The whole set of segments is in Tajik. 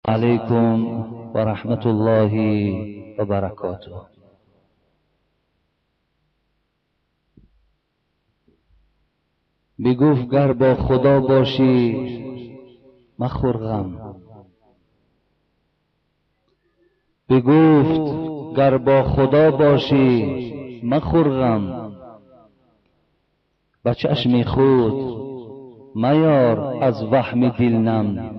علیکم و رحمت الله و برکاته. بگفت گر با خدا باشی مخور غم، بگفت گر با خدا باشی مخور غم، به چشم خود میار از وهم دل نم.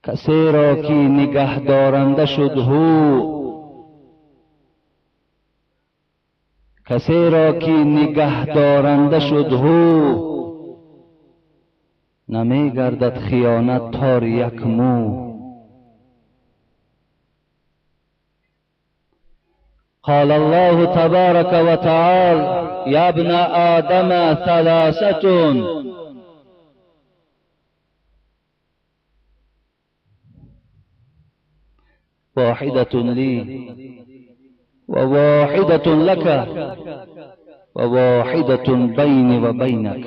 کسی را که نگه دارنده شد هو، کسی را که نگه دارنده شد هو، نمی گردد خیانت تار یک مو. قال الله تبارك وتعالى يا ابن آدم ثلاثة واحدة لي وواحدة لك وواحدة بيني وبينك.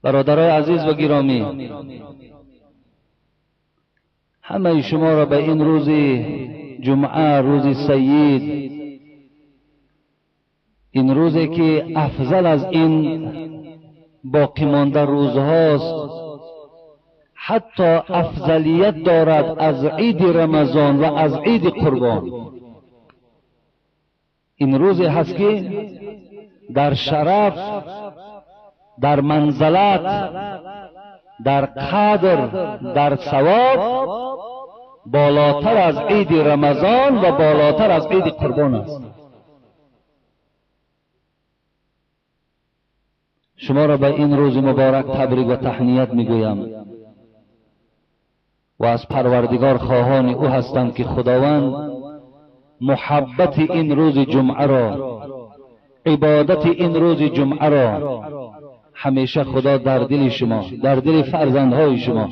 برادرای عزیز و گرامی، همه شما را به این روز جمعه، روز سید، این روزی که افضل از این باقی مانده روزهاست، حتی افضلیت دارد از عید رمضان و از عید قربان. این روزی هست که در شرف، در منزلت، در قدر، در ثواب بالاتر از عید رمضان و بالاتر از عید قربان است. شما را به این روز مبارک تبریک و تهنیت میگویم و از پروردگار خواهان او هستم که خداوند محبت این روز جمعه را، عبادت این روز جمعه را همیشه خدا در دل شما، در دل فرزندهای شما،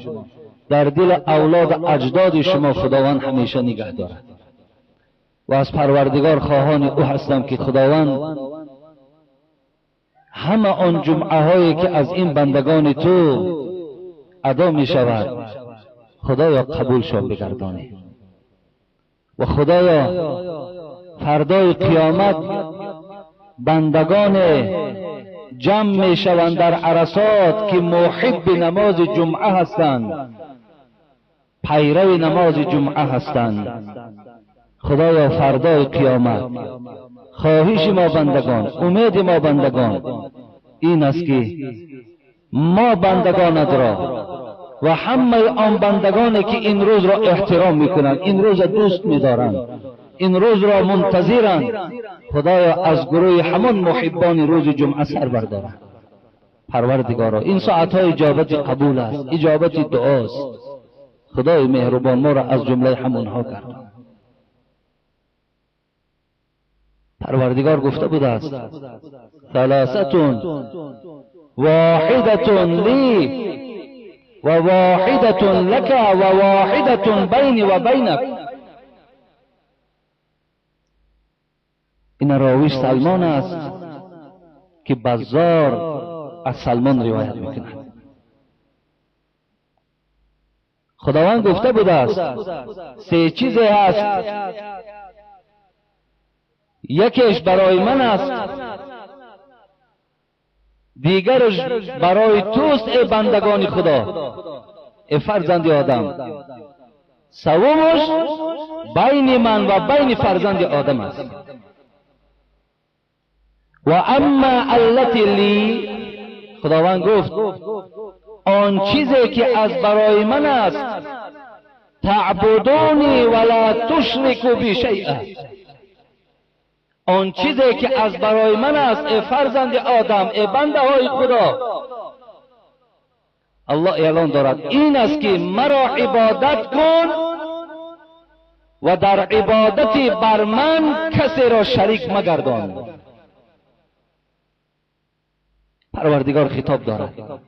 در دل اولاد اجداد شما خداوند همیشه نگه دارد. و از پروردگار خواهان او هستم که خداوند همه آن جمعه هایی که از این بندگان تو ادا می شود خدایا قبول شان بگردانی و خدایا فردای قیامت بندگان جمع می شوند در عرصات که محب نماز جمعه هستند، پیرو نماز جمعه هستند. خدایا فردای قیامت خواهش ما بندگان، امید ما بندگان این است که ما بندگانت را و همه آن بندگانی که این روز را احترام میکنند، این روز را دوست میدارند، این روز را منتظرند، خدایا از گروه همان محبان روز جمعه سر بردارند. پروردگارا این ساعتهای اجابت قبول است، اجابت دعاست. خدای مهربان ما را از جمله همانها گردان. پروردگار گفته بوده است ثلاثة واحدة لی و واحدة لك و واحدة بینی و بینک. این راویش سلمان است که بزار از سلمان روایت میکند. خداوند گفته بوده است سه چیزی هست، یکیش برای من است، دیگرش برای توست ای بندگان خدا، ای فرزند آدم، سومش بین من و بین فرزند آدم است. و اما التی لی، خداوند گفت آن چیزی که از برای من است، تعبدونی ولا تشرکوا بی شیئا، آن چیزی که از برای من است ای فرزند آدم، ای بنده های خدا، الله اعلان دارد این است که مرا عبادت کن و در عبادت بر من کسی را شریک مگردان. پروردگار خطاب دارد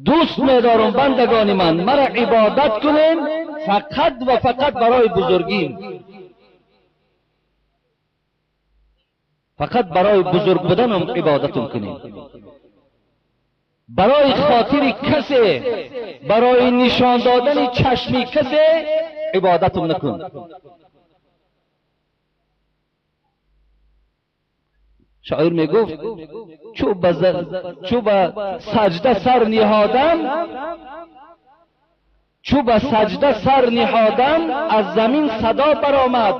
دوست می‌دارم بندگان من، مرا عبادت کنین فقط و فقط برای بزرگیم، فقط برای بزرگ بودنم عبادتم کنین. Барои хотири касе, барои нишон додани чашми касе ибодатум накун. Шоир мегуфт чу ба саҷда сар ниҳодам, чу ба саҷда сар ниҳодам, аз замин садо баромад.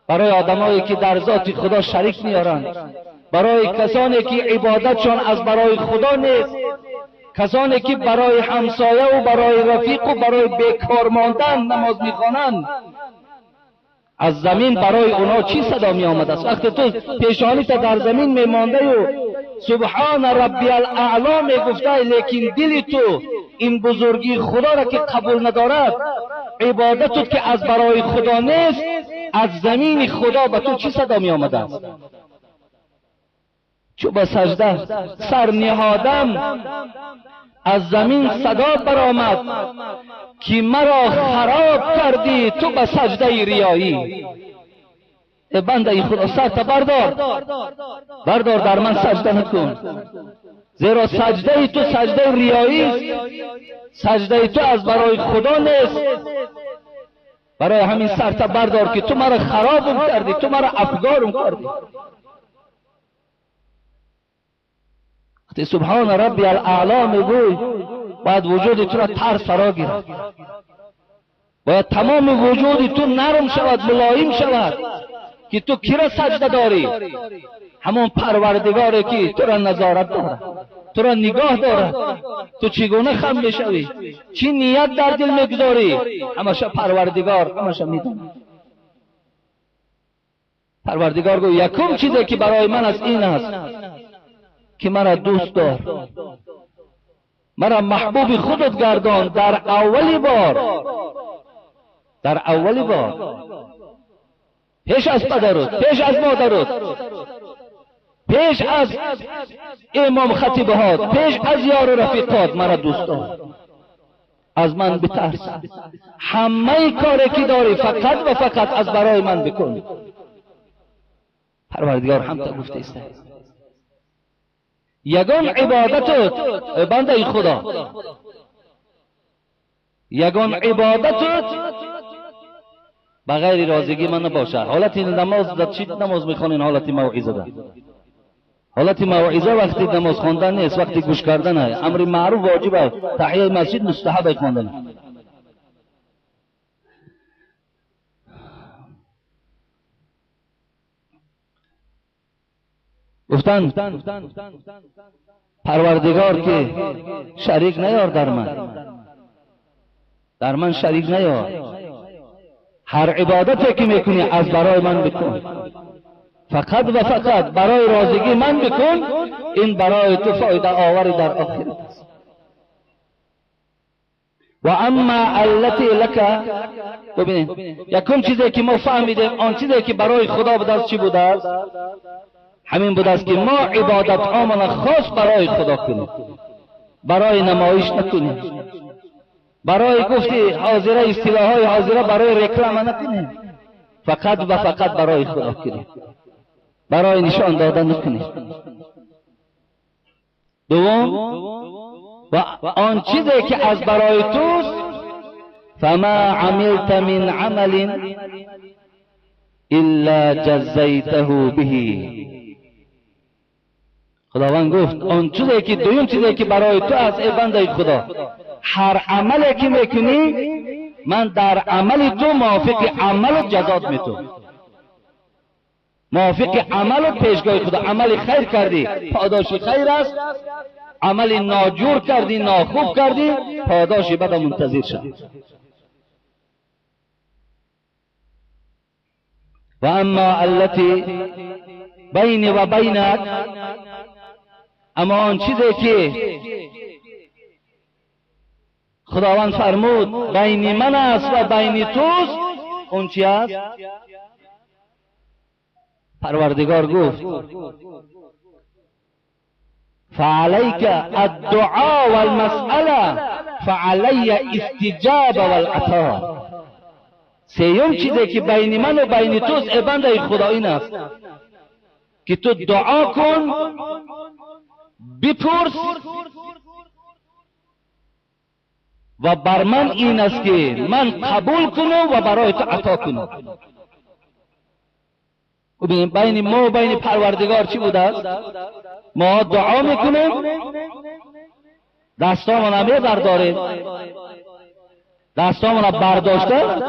Барои одамое ки дар зоти Худо шарик меоранд, барои касоне ки ибодатшон аз барои Худо нест, касоне ки барои ҳамсояву барои рафиқу барои бекор мондан намоз мехонанд, аз замин барои онҳо чӣ садо меомадааст? Вақте ту пешонита дар замин мемондаю субҳана раббиял аъло мегуфтай, лекин дили ту ин бузургии Худоро ки қабул надорад, ибодатут ки аз барои Худо нест, аз замини Худо ба ту чӣ садо меомадааст? Чу ба саҷда сар ниҳодам, аз замин садо баромад ки маро хароб кардӣ ту ба саҷдаи риёӣ. Э бандаи Худо, сарта бардор, бардор, дар ман саҷда накун, зеро саҷдаи ту саҷдаи риёист, саҷдаи ту аз барои Худо нест. Барои ҳамин сарта бардор ки ту маро харобум кардӣ, ту маро афгорум кардӣ. وقتی سبحان ربی الاعلا میگوی، باید وجود تو را ترس فرا گیرد، باید تمام وجود تو نرم شود، ملایم شود که تو کی را سجده داری؟ همون پروردگاری که تو را نظارت دارد، تو را نگاه دارد، تو چگونه خم میشوی، چی نیت در دل میگذاری، همشه پروردگار همشه میداند. پروردگار گفت یکم چیزی که برای من است این است که مرا دوست دار، مرا محبوب خودت گردان. در اولی بار، در اولی بار، پیش از پدرت، پیش از مادرت، پیش از امام خطیبهات، پیش از یار و رفیقات مرا دوست دار، از من بترس، همه کاری که داری فقط و فقط از برای من بکن. پروردگار هم تا گفته است یگان عبادتت بنده خدا، یگان عبادتت بغیر راضیگی من نباشه. حالت نماز در چی نماز میخوانین؟ حالت موعظه ده. حالت موعظه وقتی نماز خواندن نیست، وقتی گوش کردن است. امر معروف واجب است، تحیه مسجد مستحب خواندن. گفتند پروردگار که شریک نیار در من، در من شریک نیار، هر عبادتی که میکنی از برای من بکن، فقط و فقط برای راضیگی من بکن، این برای تو فایده آوری در آخرت است. و اما التی لک، ببینید یکم چیزی که ما فهمیدیم، آن چیزی که برای خدا بوده است چی بوده است؟ همین بوده است که ما عبادت هامون خاص برای خدا کنیم، برای نمایش نکنیم، برای گفتی حاضره اصطلاحهای حاضره برای رکلام نکنیم، فقط و فقط برای خدا کنیم، برای نشان دادن نکنیم. دوم، و آن چیزی که از برای توست، فما عملت من عمل الا جزیته به. خداوند گفت آن چیزی که دوم چیزی که برای تو است ای بنده خدا، هر عملی که میکنی من در عمل تو موافق عمل جزات میتونم، موافق عمل پیشگاه خدا. عمل خیر کردی پاداش خیر است، عمل ناجور کردی ناخوب کردی پاداش بد منتظر شد. و اما التي بینی و بینک، اما آن چیزی که خداوند فرمود بین من است و بین توست، اون چی است؟ پروردگار گفت فعلیک الدعاء والمسأله فعلی استجابه والعطاء. سیوم چیزی که بین من و بین توست ای بنده خدا این است که تو دعا کن بپرس و بر من این است که من قبول کنم و برای تو عطا کنم. ببین بین ما و بین پروردگار چی بوده است؟ ما دعا میکنیم، دستامون میبرداریم، دستامون برداشته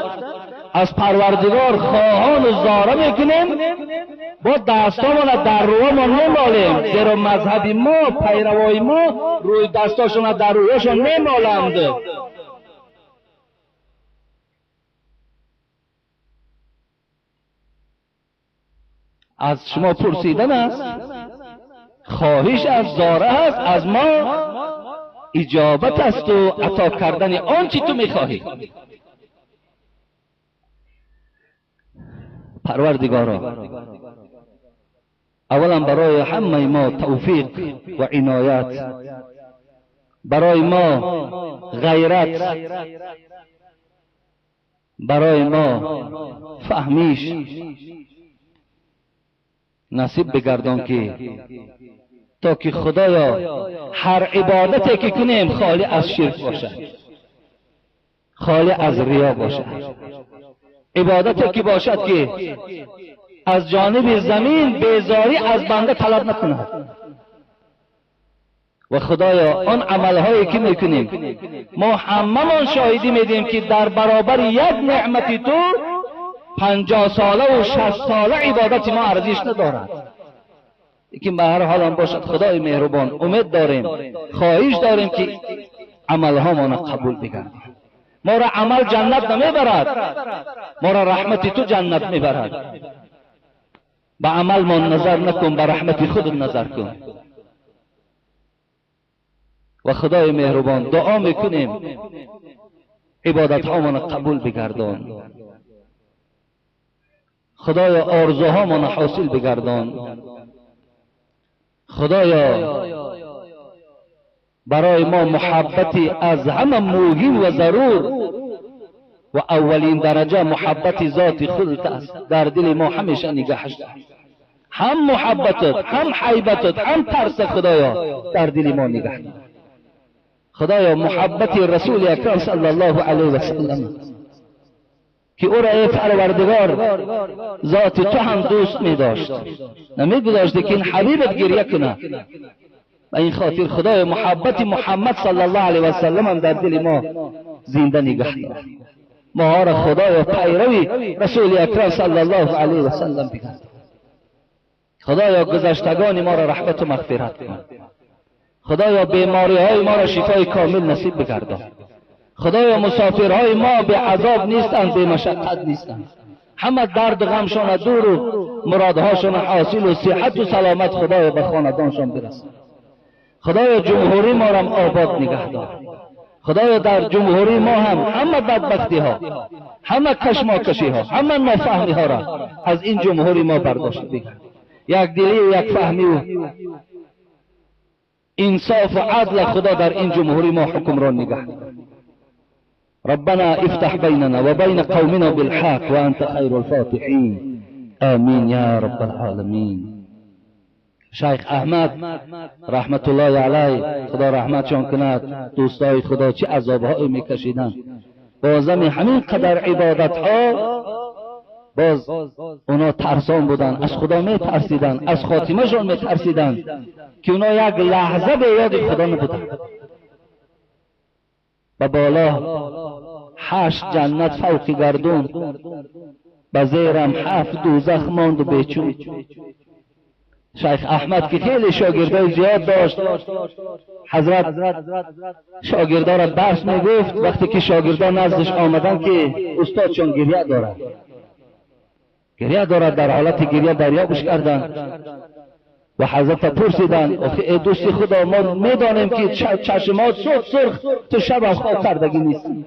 از پروردگار خواهان و زاره میکنیم، با دستامون در روی ما نمالیم، زیرا مذهب ما، پیروای ما روی دستاشون در رویشون نمالند. از شما پرسیدن است، خواهش از زاره است، از ما اجابت است و عطا کردن آنچه تو میخواهی. پروردگارا، اولا برای همه ما توفیق و عنایت، برای ما غیرت، برای ما فهمیش نصیب بگردان که تا که خدایا هر عبادتی که کنیم خالی از شرک باشد، خالی از ریا باشد، عبادتی که باشد که از جانب زمین بیزاری از بنده طلب نکند. و خدایا آن عملهایی که میکنیم ما هممان شاهدی میدیم که در برابر یک نعمت تو 50 ساله و 60 ساله عبادت ما ارزش ندارد. لیکن به هر حال هم باشد خدای مهربان امید داریم، خواهش داریم که عملهامان قبول بگردی. ما را عمل جنت نمیبرد، ما را رحمت تو جنت میبرد. به عمل ما نظر نکن، به رحمت خود نظر کن. و خدای مهربان دعا میکنیم عبادت هامان قبول بگردان، خدایا آرزوهامان حاصل بگردان، خدایا برای ما محبتی از همه مهم و ضرور و اولین درجه محبت ذات خودت است در دل ما همیشه نگهش دار. هم محبتت، هم حیبتت، هم ترس خدایا در دل ما نگه دار. خدایا محبت رسول اکرم صلی الله علیه و سلم که او را ای پروردگار ذات تو هم دوست می داشت، نمی گذاشت که این حبیبت گریه کنه. و این خاطر خدای محبت محمد صلی الله علیه و سلم هم در دل ما زنده نگه دار. ما را خدای پیروی رسول اکرم صلی الله علیه و سلم بگرد. خدایا گذشتگان ما را رحمت و مغفرت کن. خدایا بیماری های ما را شفای کامل نصیب بگردان. خدایا مسافرهای ما به عذاب نیستند، به مشقت نیستند، همه درد و غمشان دور و مرادهاشان حاصل و صحت و سلامت خدایا به خاندانشان برسان. خدایا جمهوری ما را آباد نگه دار. خدایا در جمهوری ما هم همه بدبختی ها، همه کشماکشی ها، همه نافهمی ها را از این جمهوری ما برداشت بگرد. یک دلی و یک فهمی و انصاف و عدل خدا در این جمهوری ما حکمران نگه دار. ربنا افتح بيننا وبين قومنا بالحق وأنت خير الفاتحين آمين يا رب العالمين. شیخ احمد رحمت الله علیه، خدا رحمتشان کند، دوستای خدا چه عذابهایی میکشیدند، بازم همین قدر عبادت ها باز اونا ترسان بودن، از خدا میترسیدن، از خاتمهشان میترسیدن که اونا یک لحظه به یاد خدا نبودن. به بالا 8 جنت فوق گردون، به زیرم 7 دوزخ ماند و بیچون. شیخ احمد که خیلی شاگردای زیاد داشت، حضرت شاگردا را درس میگفت. وقتی که شاگردا نزدش آمدن که استادشان گریه دارد، گریه دارد، در حالت گریه دریابش کردند و حضرت پرسیدند ای دوست خدا، ما میدانیم که چشمات سرخ سرخ، تو شب هم خواب کردگی نیستی،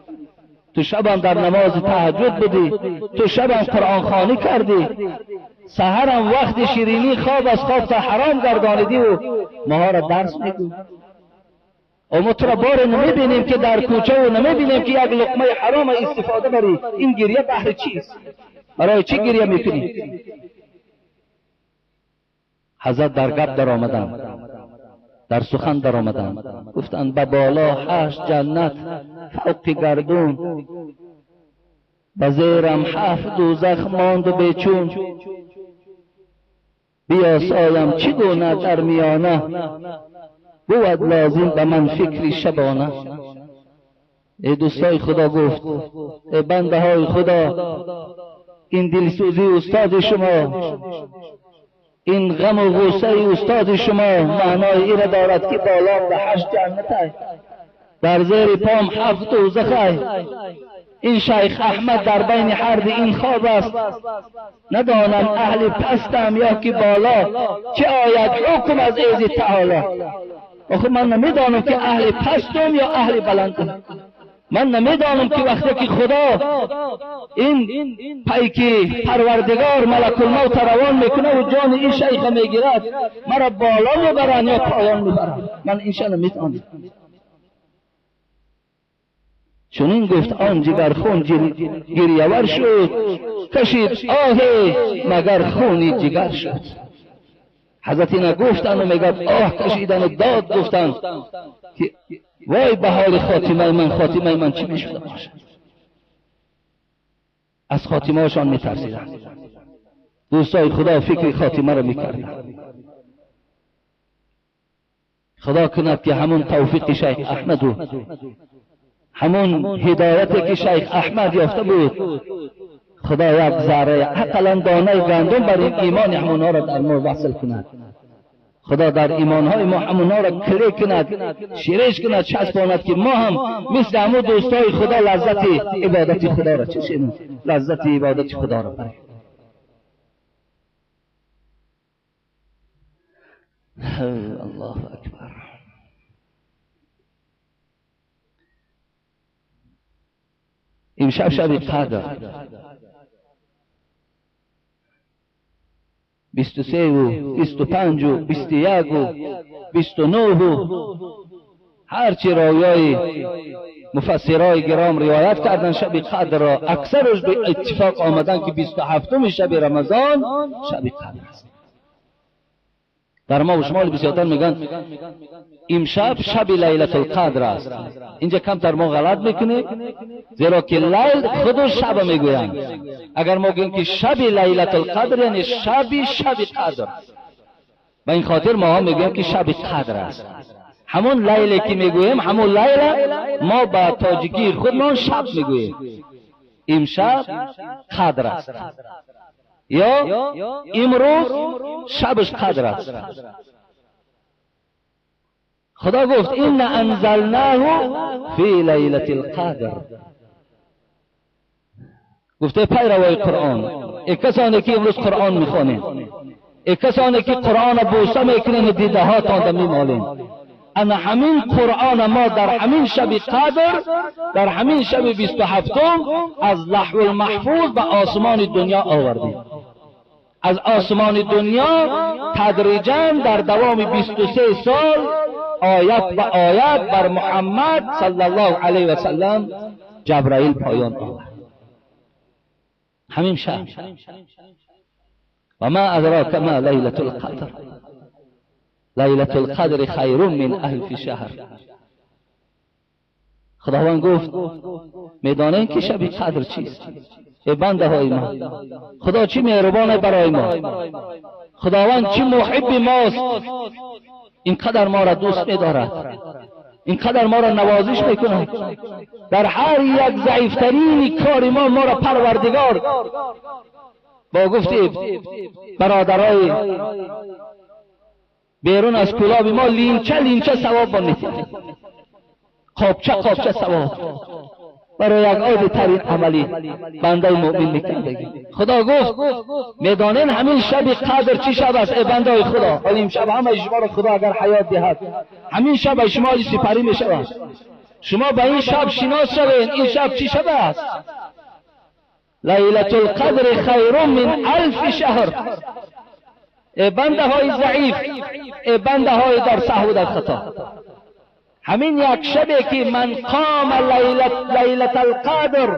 تو شب هم در نماز تهجد بودی، تو شب هم قرآن خوانی کردی، سحر هم وقت شیرینی خواب از خواب تا حرام گردانیدی و ماها را درس میگو، و ما تو را بار نمیبینیم که در کوچه و نمیبینیم که یک لقمه حرام استفاده بری. این گریه بهر چیست؟ برای چی گریه میکنی؟ حضرت در گپ در آمدن، در سخن در آمدند، گفتند به بالا 8 جنت فوق گردون، به زیرم 7 دوزخ ماند و بیچون، بیاسایم چگونه در میانه، بود لازم به من فکری شبانه. ای دوستای خدا گفت، ای بنده های خدا، این دلسوزی استاد شما، این غم و غصه استاد شما معنای این را دارد که بالا به 8 جنت، در زیر پام 7 دوزخ. این شیخ احمد در بین هر دو این خواب است، ندانم اهل پستم یا که بالا، چه آید حکم از ایزی تعالی. آخه من نمیدانم که اهل پستم یا اهل بلندم. من نمیدانم که وقتی که خدا این پیکی پروردگار ملک الموت روان میکنه و جان این شیخ میگیرد، مرا بالا میبرن یا پایان میبرن. من این شیء نمیدانم. چنین گفت آن جگر خون گریه‌ور شد، کشید آه مگر خونی جگر شد. حضرت اینا گفتن و میگفت آه کشیدن و داد گفتن که وای به حال خاتمه من، خاتمه من چی میشده باشد. از خاتمه هاشان میترسیدن. دوستای خدا فکر خاتمه را میکردن. خدا کند که همون توفیق شیخ احمد و همون هدایتی که شیخ احمد یافته بود، خدا یک ذره اقلا دانه گندم بر این ایمان همونها را در ما وصل کند. خدا در ایمانهای ما همونها را کلی کند، شیرش کند، چسباند که ما هم مثل همون دوستای خدا لذت عبادت خدا را چشیم، لذت عبادت خدا را بریم. الله اکبر. امشب شب قدر 23 و 25 و 21 و 29 و هرچی رویای مفسرای گرام روایت کردن شب قدر را، اکثرش به اتفاق آمدن که 27 شب رمضان شب قدر است. در ما و شما بسیارتر میگن امشب شب لیلت القدر است. اینجا کمتر ما غلط میکنیم، زیرا که لیل خود شب میگویند. اگر ما گوییم که شب لیلت القدر یعنی شب قدر، به این خاطر ما هم میگوییم که شب قدر است. همون لیلی که میگوییم همون لیل ما با تاجیکی خودمان شب میگوییم. امشب قدر است یا امروز شبش قدر است. خدا گفت إن انزلناه فی لیلة القدر. گفته پیروای قرآن، ای کسانی که امروز قرآن میخوانید، ای کسانی که قرآن بوسه میکنین و دیده هاتان میمالین، انا همین قرآن ما در همین شب قدر، در همین شب 27 از لحو المحفوظ به آسمان دنیا آوردیم. از آسمان دنیا تدریجا در دوام 23 سال آیت به آیت بر محمد صلی الله علیه و سلم جبرائیل پایان آورد. همین شب. و ما ادراک ما لیلة القدر، لیلة القدر خیر من الف شهر. خداوند گفت میدانین که شب قدر چیست؟ ای بنده های ما، خدا چی مهربان برای ما، خداوند چی محب ماست، اینقدر ما را دوست می‌دارد، اینقدر ما را نوازش میکند. در هر یک ضعیفترین کار ما ما را پروردگار با گفت برادرای بیرون از کلاب ما لینچه لینچه ثواب با می‌دهد، قابچه قابچه ثواب برای یک عادی ترین عملی بنده مؤمن میکردگی. خدا گفت میدانین همین شب قدر چی شب است؟ ای بنده های خدا، حالا این شب همه شما را خدا اگر حیات دهد همین شب شما سپری میشود. شما به این شب شناس شوین. این شب چی شب است؟ لیلة القدر خیر من الف شهر. ای بنده های ضعیف، ای بنده های در سهو در خطا، ҳамин як шабе ки ман қома лайлата алқадр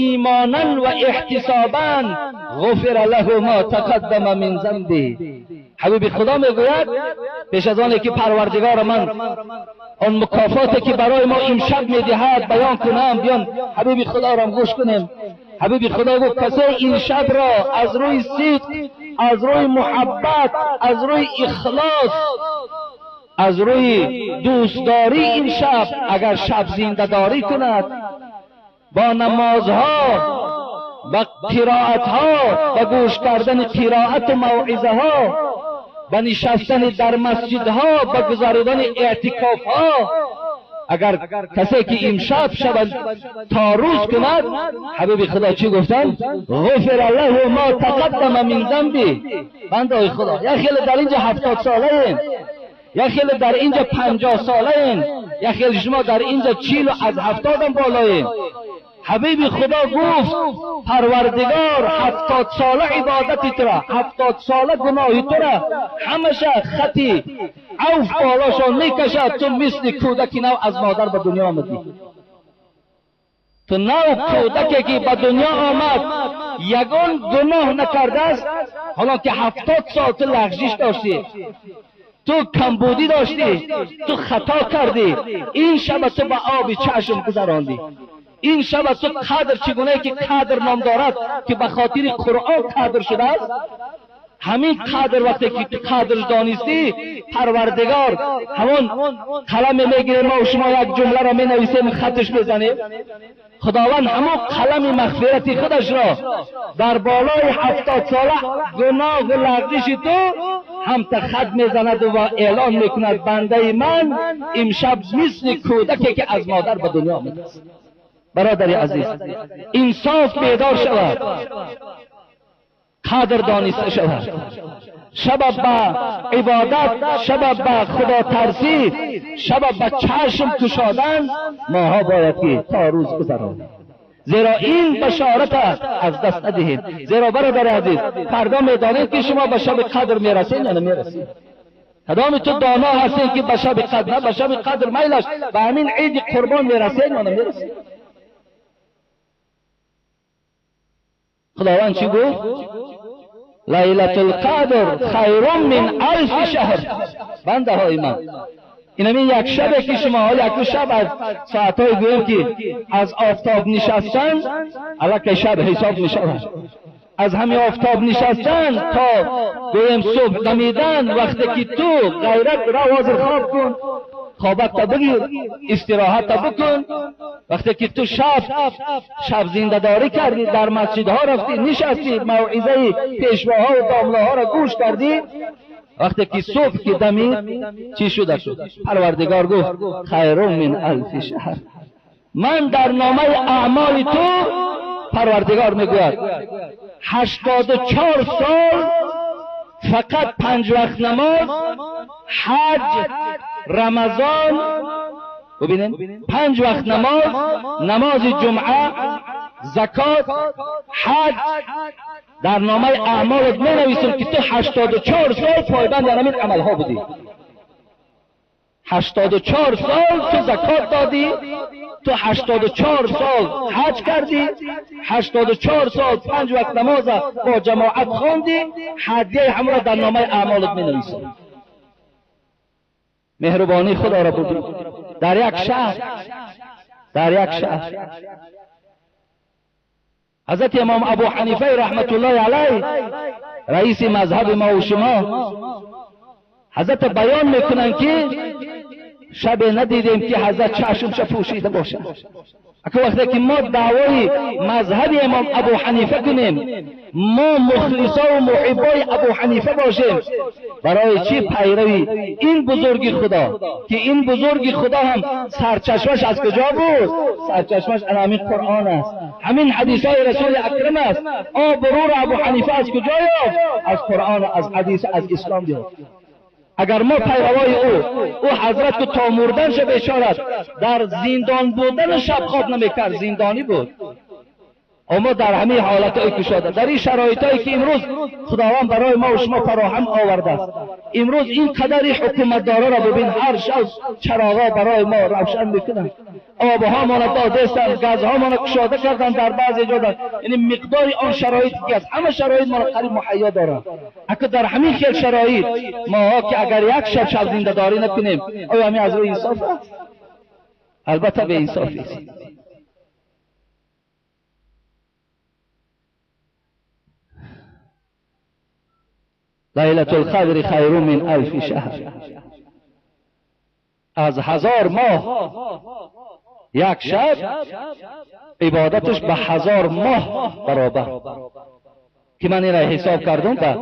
имонан ва эҳтисобан ғуфира лаҳу ма тақаддама мин занби. Ҳабиби Худо мегӯяд пеш аз оне ки Парвардигори ман он мукофоте ки барои мо имшаб медиҳад баён кунам, биён Ҳабиби Худоро гӯш кунем. Ҳабиби Худо гуфт касе ин шабро аз рӯи сидқ, аз рӯи муҳаббат, аз рӯи ихлос, аз рӯи дӯстдорӣ ин шаб агар шаб зиндадорӣ кунад бо намозҳо, ба қироатҳо, ба гӯш кардани қироату мавъизаҳо, ба нишастани дар масҷидҳо, ба гузаронидани эътикофҳо, агар касе ки имшаб шаб то рӯз кунад, Ҳабиби Худо чӣ гуфтанд? Ғуфира лаҳу ма тақаддама мин занби. Бандаҳои Худо, як хеле дар инҷа 70 солаем, як хеле дар инҷа 50 солаем, як хеле шумо дар инҷа 40 аз 70 болоем. Ҳабиби Худо гуфт Парвардигор 70 сола ибодати тура, 70 сола гуноҳи тура ҳамаша хати авф болошон мекашад. Ту мисли кӯдаки нав аз модар ба дунё омадӣ. Ту нав кӯдаке ки ба дунё омад ягон гуноҳ накардааст, ҳоло ки 70 сол ту лағжиш доштӣ, ту камбудӣ доштӣ, ту хато кардӣ, ин шаба ту ба оби чашм гузарондӣ. Ин шаба ту қадр чӣ гунае ки қадр ном дорад, ки ба хотири Қуръон қадр шудааст, ҳамин қадр вақте ки ту қадр донистӣ, Парвардигор ҳамон қаламе мегирем мо шумо як ҷумларо менависем, хатш мезанем, Худованд ҳамон қалами мағфирати худашро дар болои 70 сола гуноҳу лағзиши ту ҳамта хат мезанад ва эълон мекунад бандаи ман имшаб мисли кӯдаке ки аз модар ба дунё омадааст. Бародари азиз, инсоф бедор шавад, қадр дониста шавад, шаба ба ибодат, шаба ба худотарсӣ, шаба ба чашм кушодан моҳо бояд ки то рӯз гузаронем, зеро ин башорат аз даст надиҳем. Зеро бародари азиз, фардо медонед ки шумо ба шаби қадр мерасед ё намерасед. Кадоми ту доно ҳастед ки ба шаби қадр, на ба шаби қадр майлаш, ба ҳамин иди қурбон мерасед ё намерасед. Худованд чӣ гуфт? Лайлатул қадр хайрун мин алфи шаҳр. Бандаҳои ман, инамин як шабе ки шумо яку шаб аз соатҳои гӯем ки аз офтоб нишастан аллакай шаб ҳисоб мешавад, аз ҳамин офтоб нишастан то гӯем субҳ дамидан, вақте ки ту ғайрат рав ҳозир хоб кун, хобатта бигир, истироҳатта бикун, вақте ки ту шаб зиндадорӣ кардӣ, дар масҷидҳо рафтӣ, нишастӣ, мавъизаи пешвоҳо ва домлаҳоро гӯш кардӣ, вақте ки субҳ ки дамид чӣ шуда шуд? Парвардигор гуфт хайрун мин алфи шаҳр. Ман дар номаи аъмоли ту, Парвардигор мегӯяд, 84 сол фақат 5 вақт намоз, ҳаҷ, рамазон, бубинед, 5 вақт намоз, намози ҷумъа, закот, ҳаҷ, дар номаи аъмолат менависем ки ту 84 сол пойбанди ҳамин амалҳо будӣ. 84 сол ту закот додӣ, ту 84 сол ҳаҷ кардӣ, 84 сол 5 вақт намоза бо ҷамоат хондӣ, ҳадияи ҳамро дар номаи аъмолат менависем. Меҳрубонии Худоро бубин. Дар як шаҳр, дар як шаҳр ҳазрати имом Абу Ҳанифаи раҳматуллоҳи алайҳ, раиси мазҳаби мо ва шумо, ҳазрат баён мекунанд ки шабе надидем ки ҳазрат чашмша пӯшида бошад. Ака вақте ки мо даъвои мазҳаби имом Абу Ҳанифа кунем, мо мухлисо ва муҳиббои Абу Ҳанифа бошем, барои чӣ пайрави ин бузурги Худо, ки ин бузурги Худо ҳам сарчашмаш аз куҷо буд? Сарчашмаш ана ҳамин Қуръон аст, ҳамин ҳадисҳои Расули Акрам аст. Обрӯро Абу Ҳанифа аз куҷо ёфт? Аз Қуръон, аз ҳадис, аз ислом ёфт. Агар мо пайравои ӯ ҳазрат ки то мурданша бечорат дар зиндон будану шаб хоб намекард, зиндонӣ буд. اما در همه حالتهای کشاده، در این شرایطهایی که امروز خداوند برای ما و شما فراهم آورده است، امروز این قدر حکومتدارا را ببین، هر شب چراغا برای ما روشن میکنند، آبها ما را دادستند، گازها ما را کشاده کردند در بعضی جا، یعنی مقدار آن شرایط که است، همه شرایط ما را قریب مهیا دارند. اگر در همین خیل شرایط ما که اگر یک شب شب زنده داری نکنیم، آیا همین از روی انصاف است؟ البته به انصافی است. لیلة القدر خیر من الف شهر. از 1000 ماه یک شب عبادتش به 1000 ماه برابر، که من این را حساب کردم به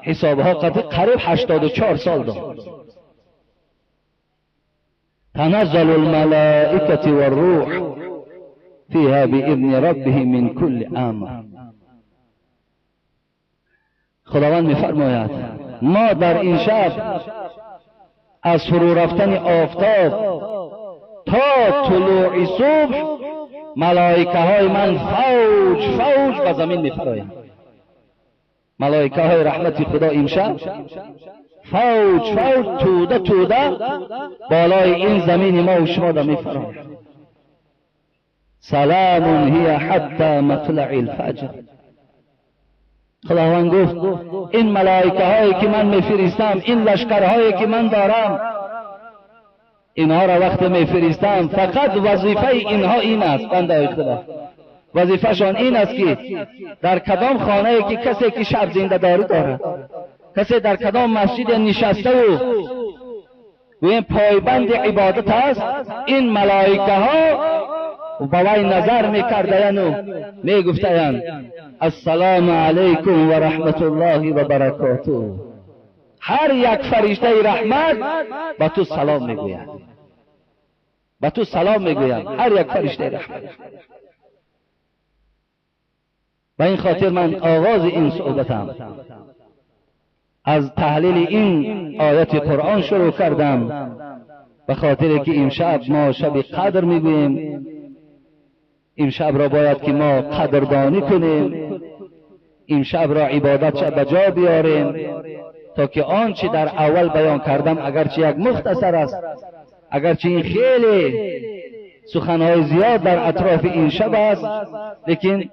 حسابها قریب 84 سال دارم. تنزل الملائکة والروح فيها بإذن ربهم من كل امر. خداوند می‌فرماید ما در این شب از فرو رفتن آفتاب تا طلوع صبح ملائکه های من فوج فوج به زمین می‌فرایند. ملائکه های رحمت خدا امشب فوج فوج توده توده بالای این زمین ما و شما را می‌فرایند. سلام هی حتی مطلع الفجر. خداوند گفت این ملائکه هایی که من میفرستم، این لشکرهایی که من دارم، اینها را وقت میفرستم فقط وظیفه اینها این است، بنده خدا وظیفهشان این است که در کدام خانه که کسی که شب زنده داری دارد، کسی در کدام مسجد نشسته و گویم پایبند عبادت است، این ملائکه ها به وی نظر میکردند و میگفتند السلام علیکم و رحمت الله و برکاته. هر یک فرشته رحمت به تو سلام میگوید، به تو سلام میگوید، هر یک فرشته رحمت. به این خاطر من آغاز این صحبتم از تحلیل این آیت قرآن شروع کردم، به خاطر که امشب ما شب قدر میگوییم، امشب را باید که ما قدردانی کنیم، امشب را عبادت شب به جا بیاریم تا که آنچه در اول بیان کردم اگرچه یک مختصر است، اگرچه این خیلی سخنهای زیاد در اطراف این شب است، لیکن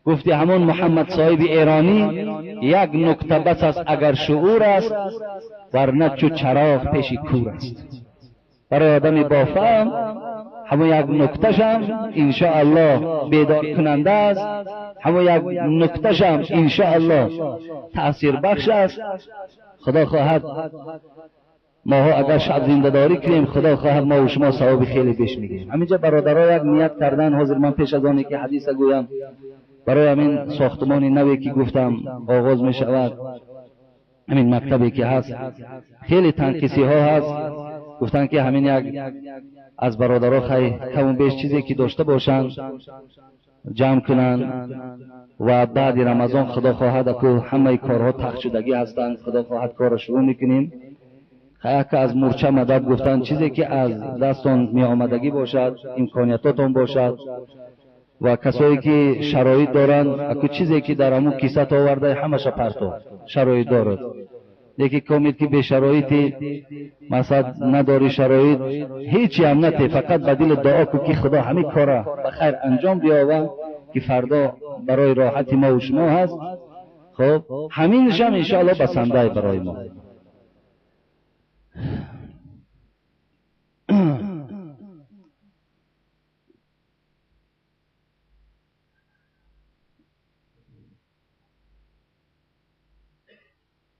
گفتی همون محمد صاحب ایرانی یک نکته بس است اگر شعور است، ورنه چو چراغ پیش کور است. برای آدم با فهم همون یک نکته‌شم انشاءالله بیدار کننده است، همون یک نکته‌شم انشاءالله تأثیر بخش است. خدا خواهد ماها اگر شب زنده داری کنیم، خدا خواهد ما و شما ثواب خیلی بیش میگیریم. همینجا برادرها یک نیت کردن، حاضر من پیش از آنی که حدیث گویم برای همین ساختمان نوی که گفتم آغاز می شود، همین مکتبی که هست خیلی تنقیصی ها هست، گفتن که همین یک از برادرها خیلی کم بیش چیزی که داشته باشند جمع کنند و بعد رمضان خدا خواهد که همه کارها تخت شدگی هستند، خدا خواهد کار را شروع میکنیم. خیلی که از مورچه مدد گفتن چیزی که از دستان می آمدگی باشد، امکانیاتتان باشد و کسایی که شرایط دارند، اگه چیزی که در همون کیسه آورده همش پرتو شرایط دارد. یکی کامید که به شرایطی مثلا نداری شرایط هیچی هم نتی، فقط به دل دعا کو که خدا همین کارا به خیر انجام بیاور که فردا برای راحت ما و شما هست. خب همینش هم انشاءالله بسنده برای ما.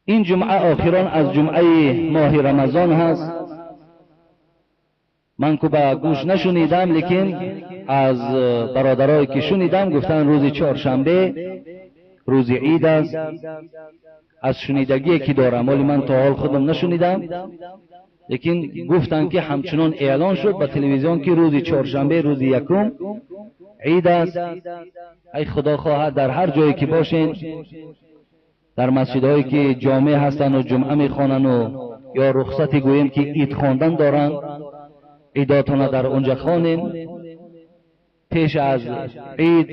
این جمعه آخران از جمعه ماه رمضان هست. من که به گوش نشنیدم، لیکن از برادرایی که شنیدم گفتن روز چهارشنبه روز عید است. از شنیدگی که دارم، ولی من تا حال خودم نشنیدم، لیکن گفتن که همچنان اعلان شد به تلویزیون که روز چهارشنبه روز یکم عید است. ای خدا خواهد در هر جایی که باشین، در مسجدهایی که جامع هستند و جمعه میخوانند و یا رخصتی گوییم که عید خواندن دارند، عیداتان در اونجا خوانیم. Пеш аз Ид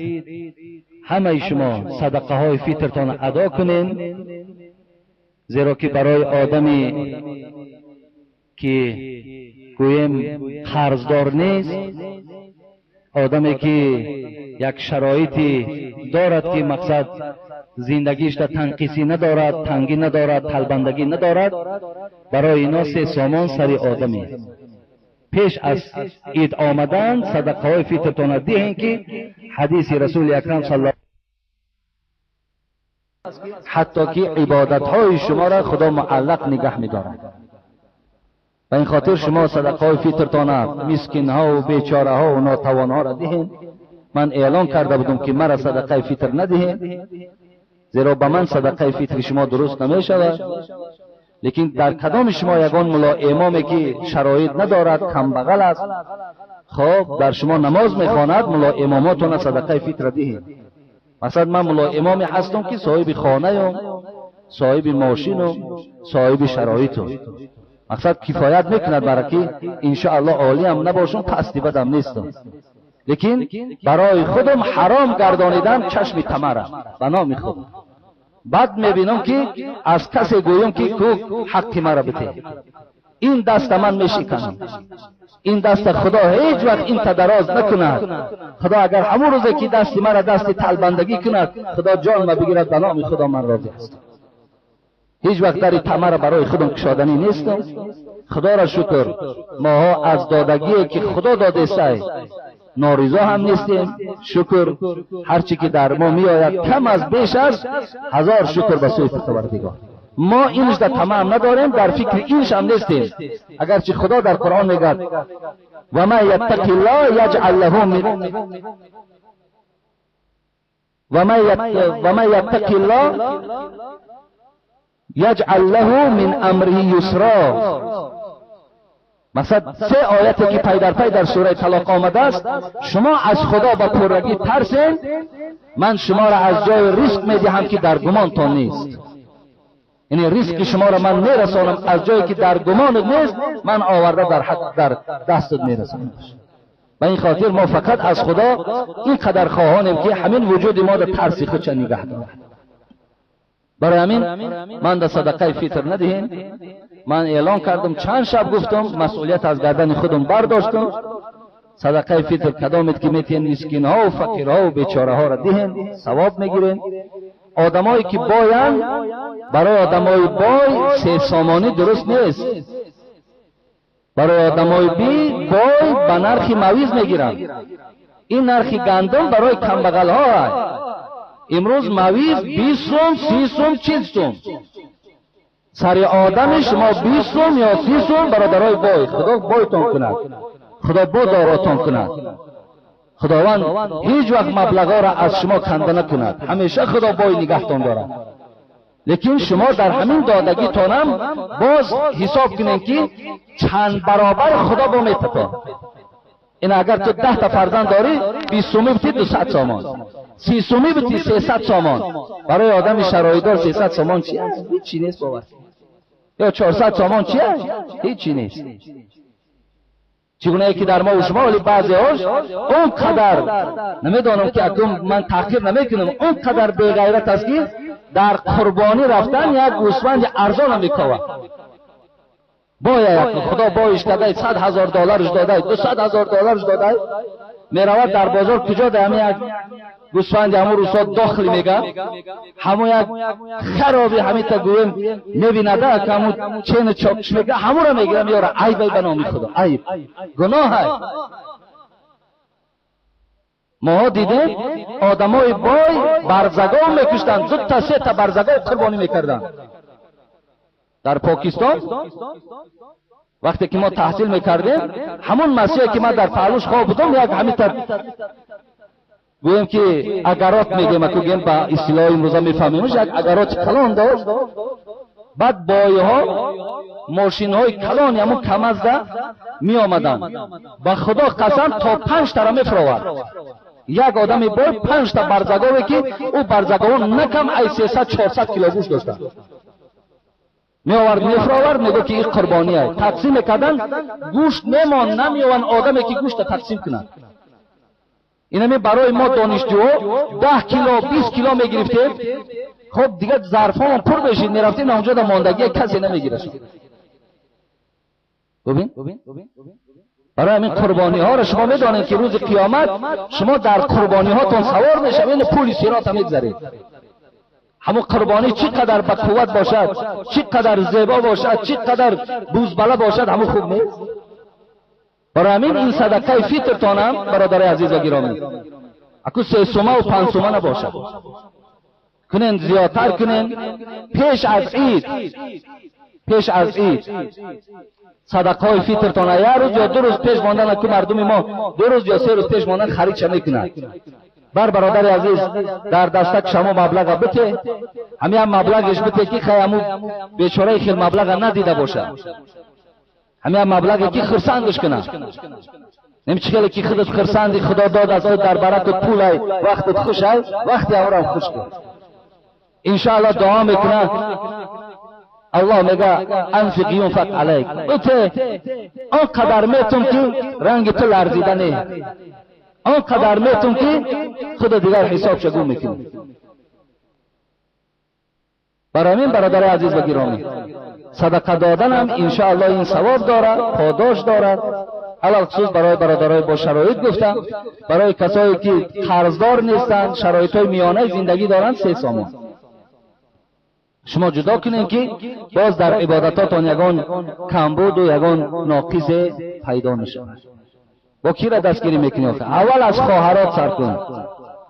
ҳамаи шумо садақаҳои фитртон адо кунед, зеро ки барои одаме ки гӯем қарздор нест, одаме ки як шароите дорад ки мақсад зиндагиш да танқисӣ надорад, тангӣ надорад, талбандагӣ надорад, барои ино 3 сомон сари одаме. Пеш аз Ид омадан садақаҳои фитртонро диҳем, ки ҳадиси Расули Акрам саллаллоҳу ҳатто ки ибодатҳои шуморо Худо муаллақ нигаҳ медорад. Ба ин хотир шумо садақаҳои фитртонро мискинҳову бечораҳову нотавонҳоро диҳем. Ман эълон карда будам ки мара садақаи фитр надиҳем, зеро ба ман садақаи фитри шумо дуруст намешавад. Лекин дар кадоми шумо ягон мулло имоме ки шароит надорад, камбағал аст, хоб дар шумо намоз мехонад, мулло имомотона садақаи фитр диҳед. Масалан, ман мулло имоме ҳастам ки соҳиби хонаям, соҳиби мошинам, соҳиби шароитам. Мақсад кифоят мекунад барои ки иншоаллоҳ олиам набошам, пасти бадам нестам. Лекин барои худам ҳаром гардонидан чашми тамарам ба номи худ. Бад мебинам ки аз касе гӯям ки ку ҳаққи маро бите. Ин даста ман мешиканам. Ин даста Худо ҳеҷ вақт ин тадароз накунад. Худо агар ҳамон рӯзе ки дасти маро дасти талбандагӣ кунад, Худо ҷон ма бигирад, ба номи Худо ман розӣ ҳастам. Ҳеҷ вақт дари тамара барои худам кушоданӣ нестам. Худоро шукр, моҳо аз додагие ки Худо додесай норизо ҳам нестем. Шукр, ҳарчи ки дар мо меояд кам аз беш аст, ҳазор шукр ба сӯи Парвардигор. Мо инш дар тамаъ надорем, дар фикри инш ҳам нестем. Агарчи Худо дар Қуръон мегӯяд: ва ман яттақиллоҳ яҷъал лаҳу мин ва ман яттақиллоҳ яҷъал лаҳу мин амриҳи юсро. Масалан, 3 ояте ки пай дар пай дар сураи Талоқ омадааст, шумо аз Худо ба пуррагӣ тарсен, ман шуморо аз ҷои ризқ медиҳам ки дар гумонтон нест. Яъне ризқи шуморо ман мерасонам аз ҷое ки дар гумонат нест, ман оварда дар ҳақ дар дастат мерасонам. Ба ин хотир мо фақат аз Худо ин қадар хоҳонем ки ҳамин вуҷуди мо дар тарси худша нигаҳ дорад. Барои ҳамин ман дар садақаи фитр надиҳем. Ман эълон кардам, чанд шаб гуфтам, масъулият аз гардани худам бардоштам. Садақаи фитр кадомед ки метиҳен мискинҳову фақирҳову бечораҳоро диҳен, савоб мегирен. Одамое ки боянд, барои одамои бой 3 сомонӣ дуруст нест. Барои одамои бой ба нархи мавиз мегиранд. Ин нархи гандум барои камбағалҳо аст. Имрӯз мавиз 20 сум, 30 сум, 40 сум. Сари одами шумо 20 сум ё 30 сум, бародарои бой, Худо бойтон кунад, Худо бодоротон кунад. Худованд ҳеҷ вақт маблағҳоро аз шумо канда накунад, ҳамеша Худо бой нигаҳтон дорад. Лекин шумо дар ҳамин додагитонам боз ҳисоб кунед ки чанд баробар Худо бо метатон. Ин агар ту 10 та фарзанд дорӣ, 20 сумӣ битӣ 200 сомон, 30 сумӣ битӣ 300 сомон. Барои одами шароитдор 300 сомон чи аст? Ҳеҷ нест бовар. Ё 400 сомон чи аст? Ҳеҷ нест. Чигунае ки дар мо шумо вале баъзеҳош он қадар намедонам ки акнун ман таҳқир намекунам, он қадар беғайрат аст ки дар қурбонӣ рафтан як гӯсфанди арзонам мековад. Бояд Худо боиш кардай, 100 000 долларш додай, 200 000 долларш додай, меравад дар бозор куҷо дар ҳамин як гӯсфанди ҳамун рӯзҳо дохили мега, ҳамун як хароби ҳамита гӯем мебинада, ҳамун чену чокш мега, ҳамуро мегира меёра. Айб ба номи Худо, айб, гуноҳ ай. Моҳо дидем одамои бой барзагов мекуштанд, 2 та 3 та барзагов қурбонӣ мекарданд. Дар Покистон вақте ки мо таҳсил мекардем, ҳамон масиҳе ки ман дар паҳлӯш хоб будам, як ҳамита гӯем ки агарот мегӯем, аку гӯем ба истилоҳи имрӯза мефаҳмемш, як агароти калон дошт. Баъд бойҳо мошинҳои калони ҳамон камазда меомаданд. Ба Худо қасам то 5 тара мефуровард. Як одами бой 5 та барзагове ки ӯ барзаговон на кам ай 300-400 кило гӯшт доштанд. Меовард, мефуровард, мегӯ ки ин қурбонӣ аст. Тақсим мекарданд, гӯшт мемонд, намеованд одаме ки гӯшта тақсим кунад. Инами барои мо донишҷӯ 10 кило 20 кило мегирифтем. Хоб дигар зарфҳомон пур мешид, мерафтем онҷо дар мондагия касе намегирашд. Бубин, барои ҳамин қурбониҳоро шумо медонед ки рӯзи қиёмат шумо дар қурбониҳотон савор мешавед, пули сирота мегзаред. Ҳамон қурбонӣ чӣ қадар ба қувват бошад, чӣ қадар зебо бошад, чӣ қадар бузбала бошад, ҳамон хуб нест. Барои ҳамин ин садақаи фитртонам, бародари азиз ва гиромӣ, аку 3 сума ва 5 сума набошад, кунен зиёдтар кунен. Пеш аз ид, пеш аз ид садақаҳои фитртона як рӯз ё 2 рӯз пеш мондан, аку мардуми мо 2 рӯз ё 3 рӯз пеш мондан харидша мекунад. Бар бародари азиз, дар дастак шумо маблаға бите, ҳамин маблағиш бите ки хай ҳамун бечораи хел маблаға надида бошад, ҳамин маблағе ки хурсандаш кунад. Нем чӣ хеле ки худат хурсанди, худо дод аз ой дар баракат пулай, вақтат хушай, вақти ҳамрам хуш кун. Иншоаллоҳ дуо мекунад. Аллоҳ мега анфиқ юнфақ алайк. Бите он қадар метум ки ранги ту ларзида не, он қадар метум ки худо дигар ҳисобша гум мекунӣ. Барои ҳамин бародари азиз ва гиромӣ, садақа доданам иншоаллоҳ ин савоб дорад, подош дорад. Алалхусус барои бародарои бо шароит гуфтам, барои касое ки қарздор нестанд, шароитҳои миёнаи зиндагӣ доранд, 3 сомон шумо ҷудо кунед ки боз дар ибодатотон ягон камбуду ягон ноқизе пайдо нашавад. Бо кира дастгирӣ мекунӣ? Аввал аз хоҳарот сар кун,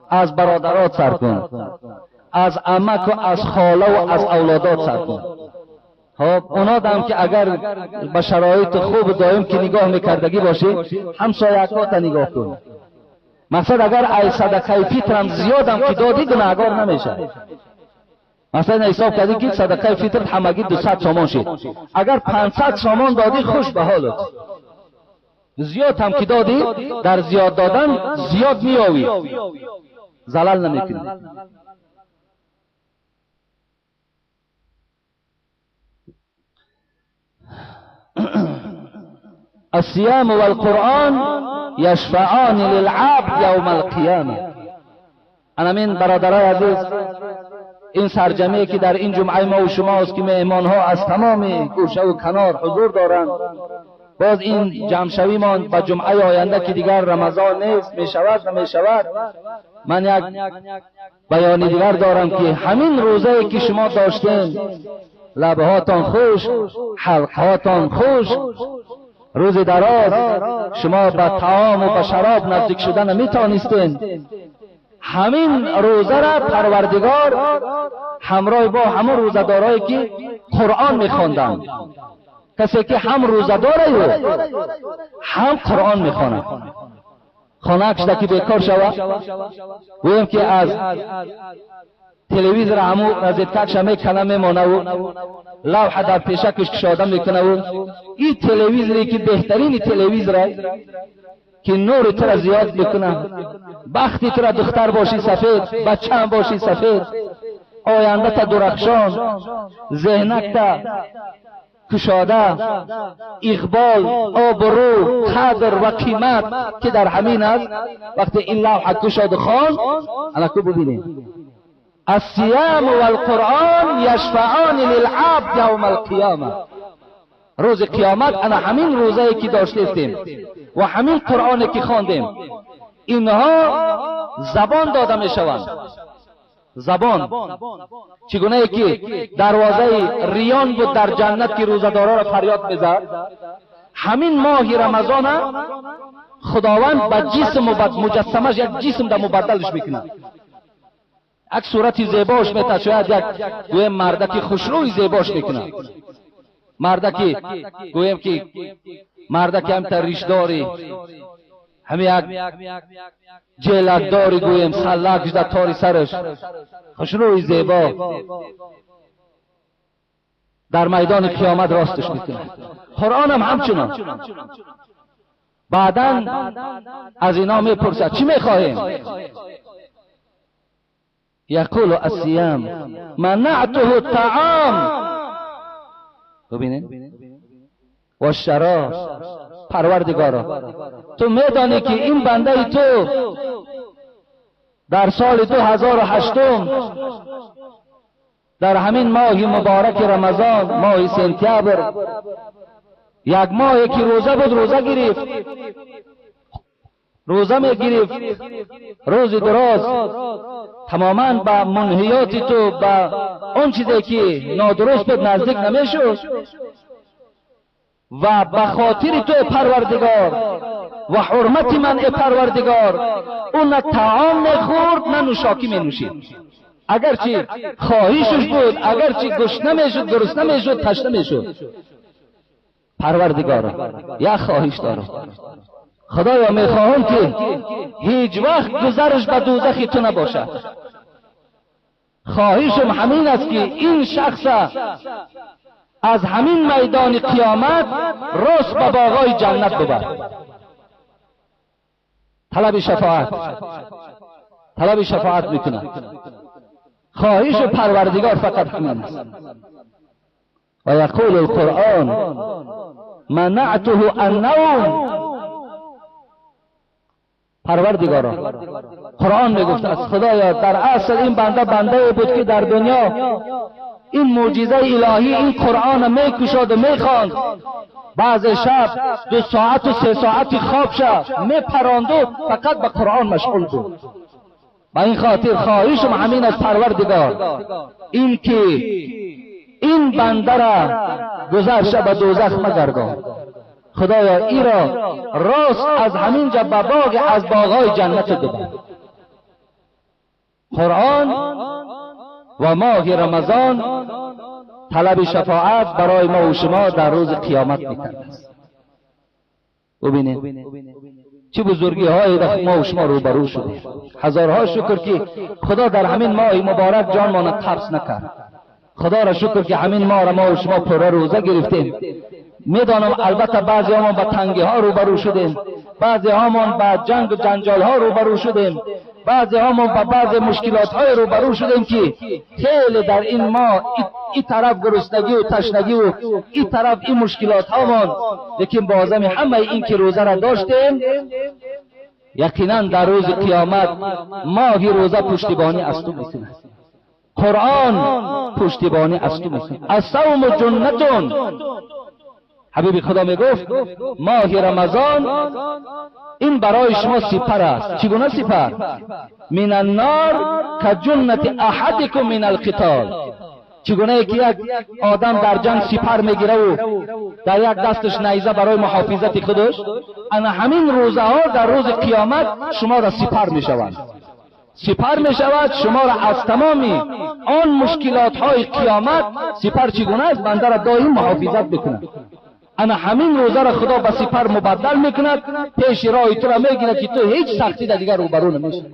аз бародарот сар кун, аз амаку аз холаву аз авлодот сар кун. Хоб оно дам ки агар ба шароити хуб доим ки нигоҳ мекардагӣ бошӣ, ҳамсоякота нигоҳ кун. Мақсад агар ай садақаи фитрам зиёдам ки додӣ, гунаҳгор намешавӣ. Масалан ҳисоб кардӣ ки садақаи фитр ҳамагӣ 200 сомон шид, агар 500 сомон додӣ, хуш ба ҳолат. Зиёд ҳам ки додӣ, дар зиёд додан зиёд меёвӣ, залал намекунӣ. الصيام والقرآن يشفعان للعبد يوم القيامة. انا من برادرای عزیز، این سرجمعی که در این جمعه ما و شما است که مهمانها از تمام گوشه و کنار حضور دارند، باز این جمع شویمان به جمعه آینده که دیگر رمضان نیست میشود نمیشود، من یک بیان دیگر دارم که همین روزه که شما داشتین، لبهاتان خوش، حلقهاتان خوش، روز دراز شما به طعام و به شراب نزدیک شدن نمیتانستین. همین روزه را پروردگار همراه با همون روزه‌دارایی که قرآن میخواندند، کسی که هم روزه داره و هم قرآن میخواند، خانه کشده که بیکار شود، گویم که از телевизор ҳаму розеткакша мекана мемонаву лавҳа дар пешакаш кушода мекунаву ин телевизоре ки беҳтарини телевизор аст ки нури тура зиёд мекунад, бахти тура духтар бошӣ сафед, бачаам бошӣ сафед, ояндата дурахшон, зеҳнакта кушода, иқбол, обрӯ, қадр ва қимат ки дар ҳамин аст. Вақте ин лавҳа кушоду хон, анаку бубинед. الصيام والقرآن يشفعان للعبد يوم القيامة. روز قیامت انا همین روزه که داشتیم و همین قرآن که خواندیم، اینها زبان داده میشوند. زبان چگونه که دروازه ریان بود در جنت که روزه‌دارا را فریاد میزد، همین ماه رمضان خداوند به جسم و به مجسمش یک جسم در مبدلش میکنه. یک صورتی زیباش میته، شاید یک گویم مردکی خوشروی زیباش میکنه، مردکی گویم که مردکی هم تا ریشداری، همه یک جلکداری گویم سلک در تاری سرش، خوشروی زیبا در میدان قیامت راستش میکنه. قرآن هم همچنان. بعدا از اینا میپرسد چی میخواهیم؟ یقول الصيام منعته الطعام، ببینید، و الشراب. پروردگارا تو میدانی که این بنده تو در سال 2008 در همین ماه مبارک رمضان، ماه سپتامبر، یک ماه که روزه بود، روزه گرفت، روزه می گرفت، روز دراز تماما به منهیات تو، به اون چیزی که نادرست بود نزدیک نمیشد و به خاطر تو پروردگار و حرمت من پروردگار اون نه طعام میخورد نه نوشاکی می نوشید. اگرچه خواهشش بود، اگرچه گشنه میشد، گرسنه میشد، تشنه میشد. پروردگارا یک خواهش دارم، خدایا میخواهم که هیچ وقت گذرش به دوزخ تو نباشد. خواهشم همین است که این شخص از همین میدان قیامت راست به باغای جنت ببر. طلب شفاعت، طلب شفاعت میکنه. خواهش پروردگار فقط همین است. و یقول القرآن منعته النوم. پروردگارا قرآن میگفت از خدایا در اصل این بنده بنده بود که در دنیا این معجزه الهی، این قرآن میکشاد و میخواند. بعض شب 2 ساعت و 3 ساعت خواب شد میپراند و فقط به قرآن مشغول بود. به این خاطر خواهشم همین از پروردگار این که این بنده را گذر به دوزخ مگردان. خدایا ای را راست از همین جا به باغ از باغهای جنت ببر. قرآن و ماه رمضان طلب شفاعت برای ما و شما در روز قیامت میکرد است. ببینید چه بزرگی های ما و شما روبرو شده. هزارها شکر که خدا در همین ماه مبارک جان ما قبض نکرد. خدا را شکر که همین ماه را ما و شما پر روزه گرفتیم. میدانم البته بعضی هامان به تنگی ها روبرو شدیم، بعضی هامان به جنگ و جنجال ها روبرو شدیم، بعضی هامان به بعض مشکلات های روبرو شدیم که خیلی در این ماه این طرف گرسنگی و تشنگی و این طرف این مشکلات هامان، لیکن بازم همه این که روزه را داشتیم یقینا در روز قیامت ماه روزه پشتیبانی از تو میکند. قرآن پشتیبانی از تو میکند. الصوم جنتون. حبیب خدا میگفت ماه رمضان این برای شما سپر است. چگونه سپر؟ من النار کجنت احدکم من القتال. چگونه که یک آدم در جنگ سپر میگیره و در یک دستش نیزه برای محافظت خودش، انا همین روزه ها در روز قیامت شما را سپر میشوند. سپر میشود شما را از تمامی آن مشکلات های قیامت. سپر چگونه است؟ بنده را دائم محافظت بکنه. انا همین روزه را خدا به سپر مبدل میکند، پیش راه تو را میگیرد که تو هیچ سختی در دیگر روبرو نمیشی.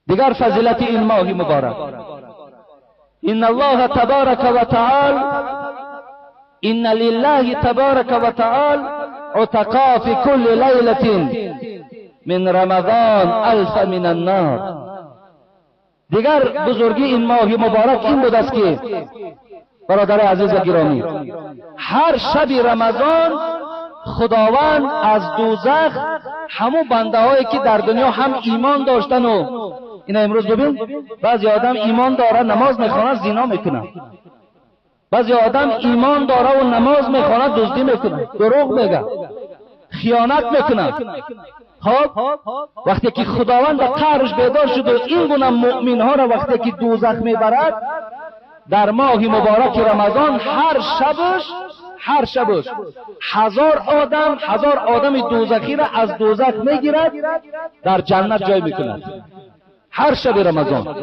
دیگر فضیلت این ماه مبارک، ان الله تبارک و تعال، ان لله تبارک و تعال عتقا فی کل لیلة من رمضان الف من النار. دیگر بزرگی این ماه مبارک این بود است که برادر عزیز و گرامی، هر شب رمضان خداوند از دوزخ همو بنده هایی که در دنیا هم ایمان داشتن و اینا امروز ببین بعضی آدم ایمان داره نماز میخوانه زنا میکنه، بعضی آدم ایمان داره و نماز میخوانه دزدی میکنه، دروغ میگه، خیانت میکنه. خب وقتی که خداوند به قهرش بیدار شد و این گونه مؤمن ها را وقتی که دوزخ میبرد در ماه مبارک رمضان هر شبش 1000 آدم، 1000 آدم دوزخی را از دوزخ میگیرد در جنت جای میکند. هر شب رمضان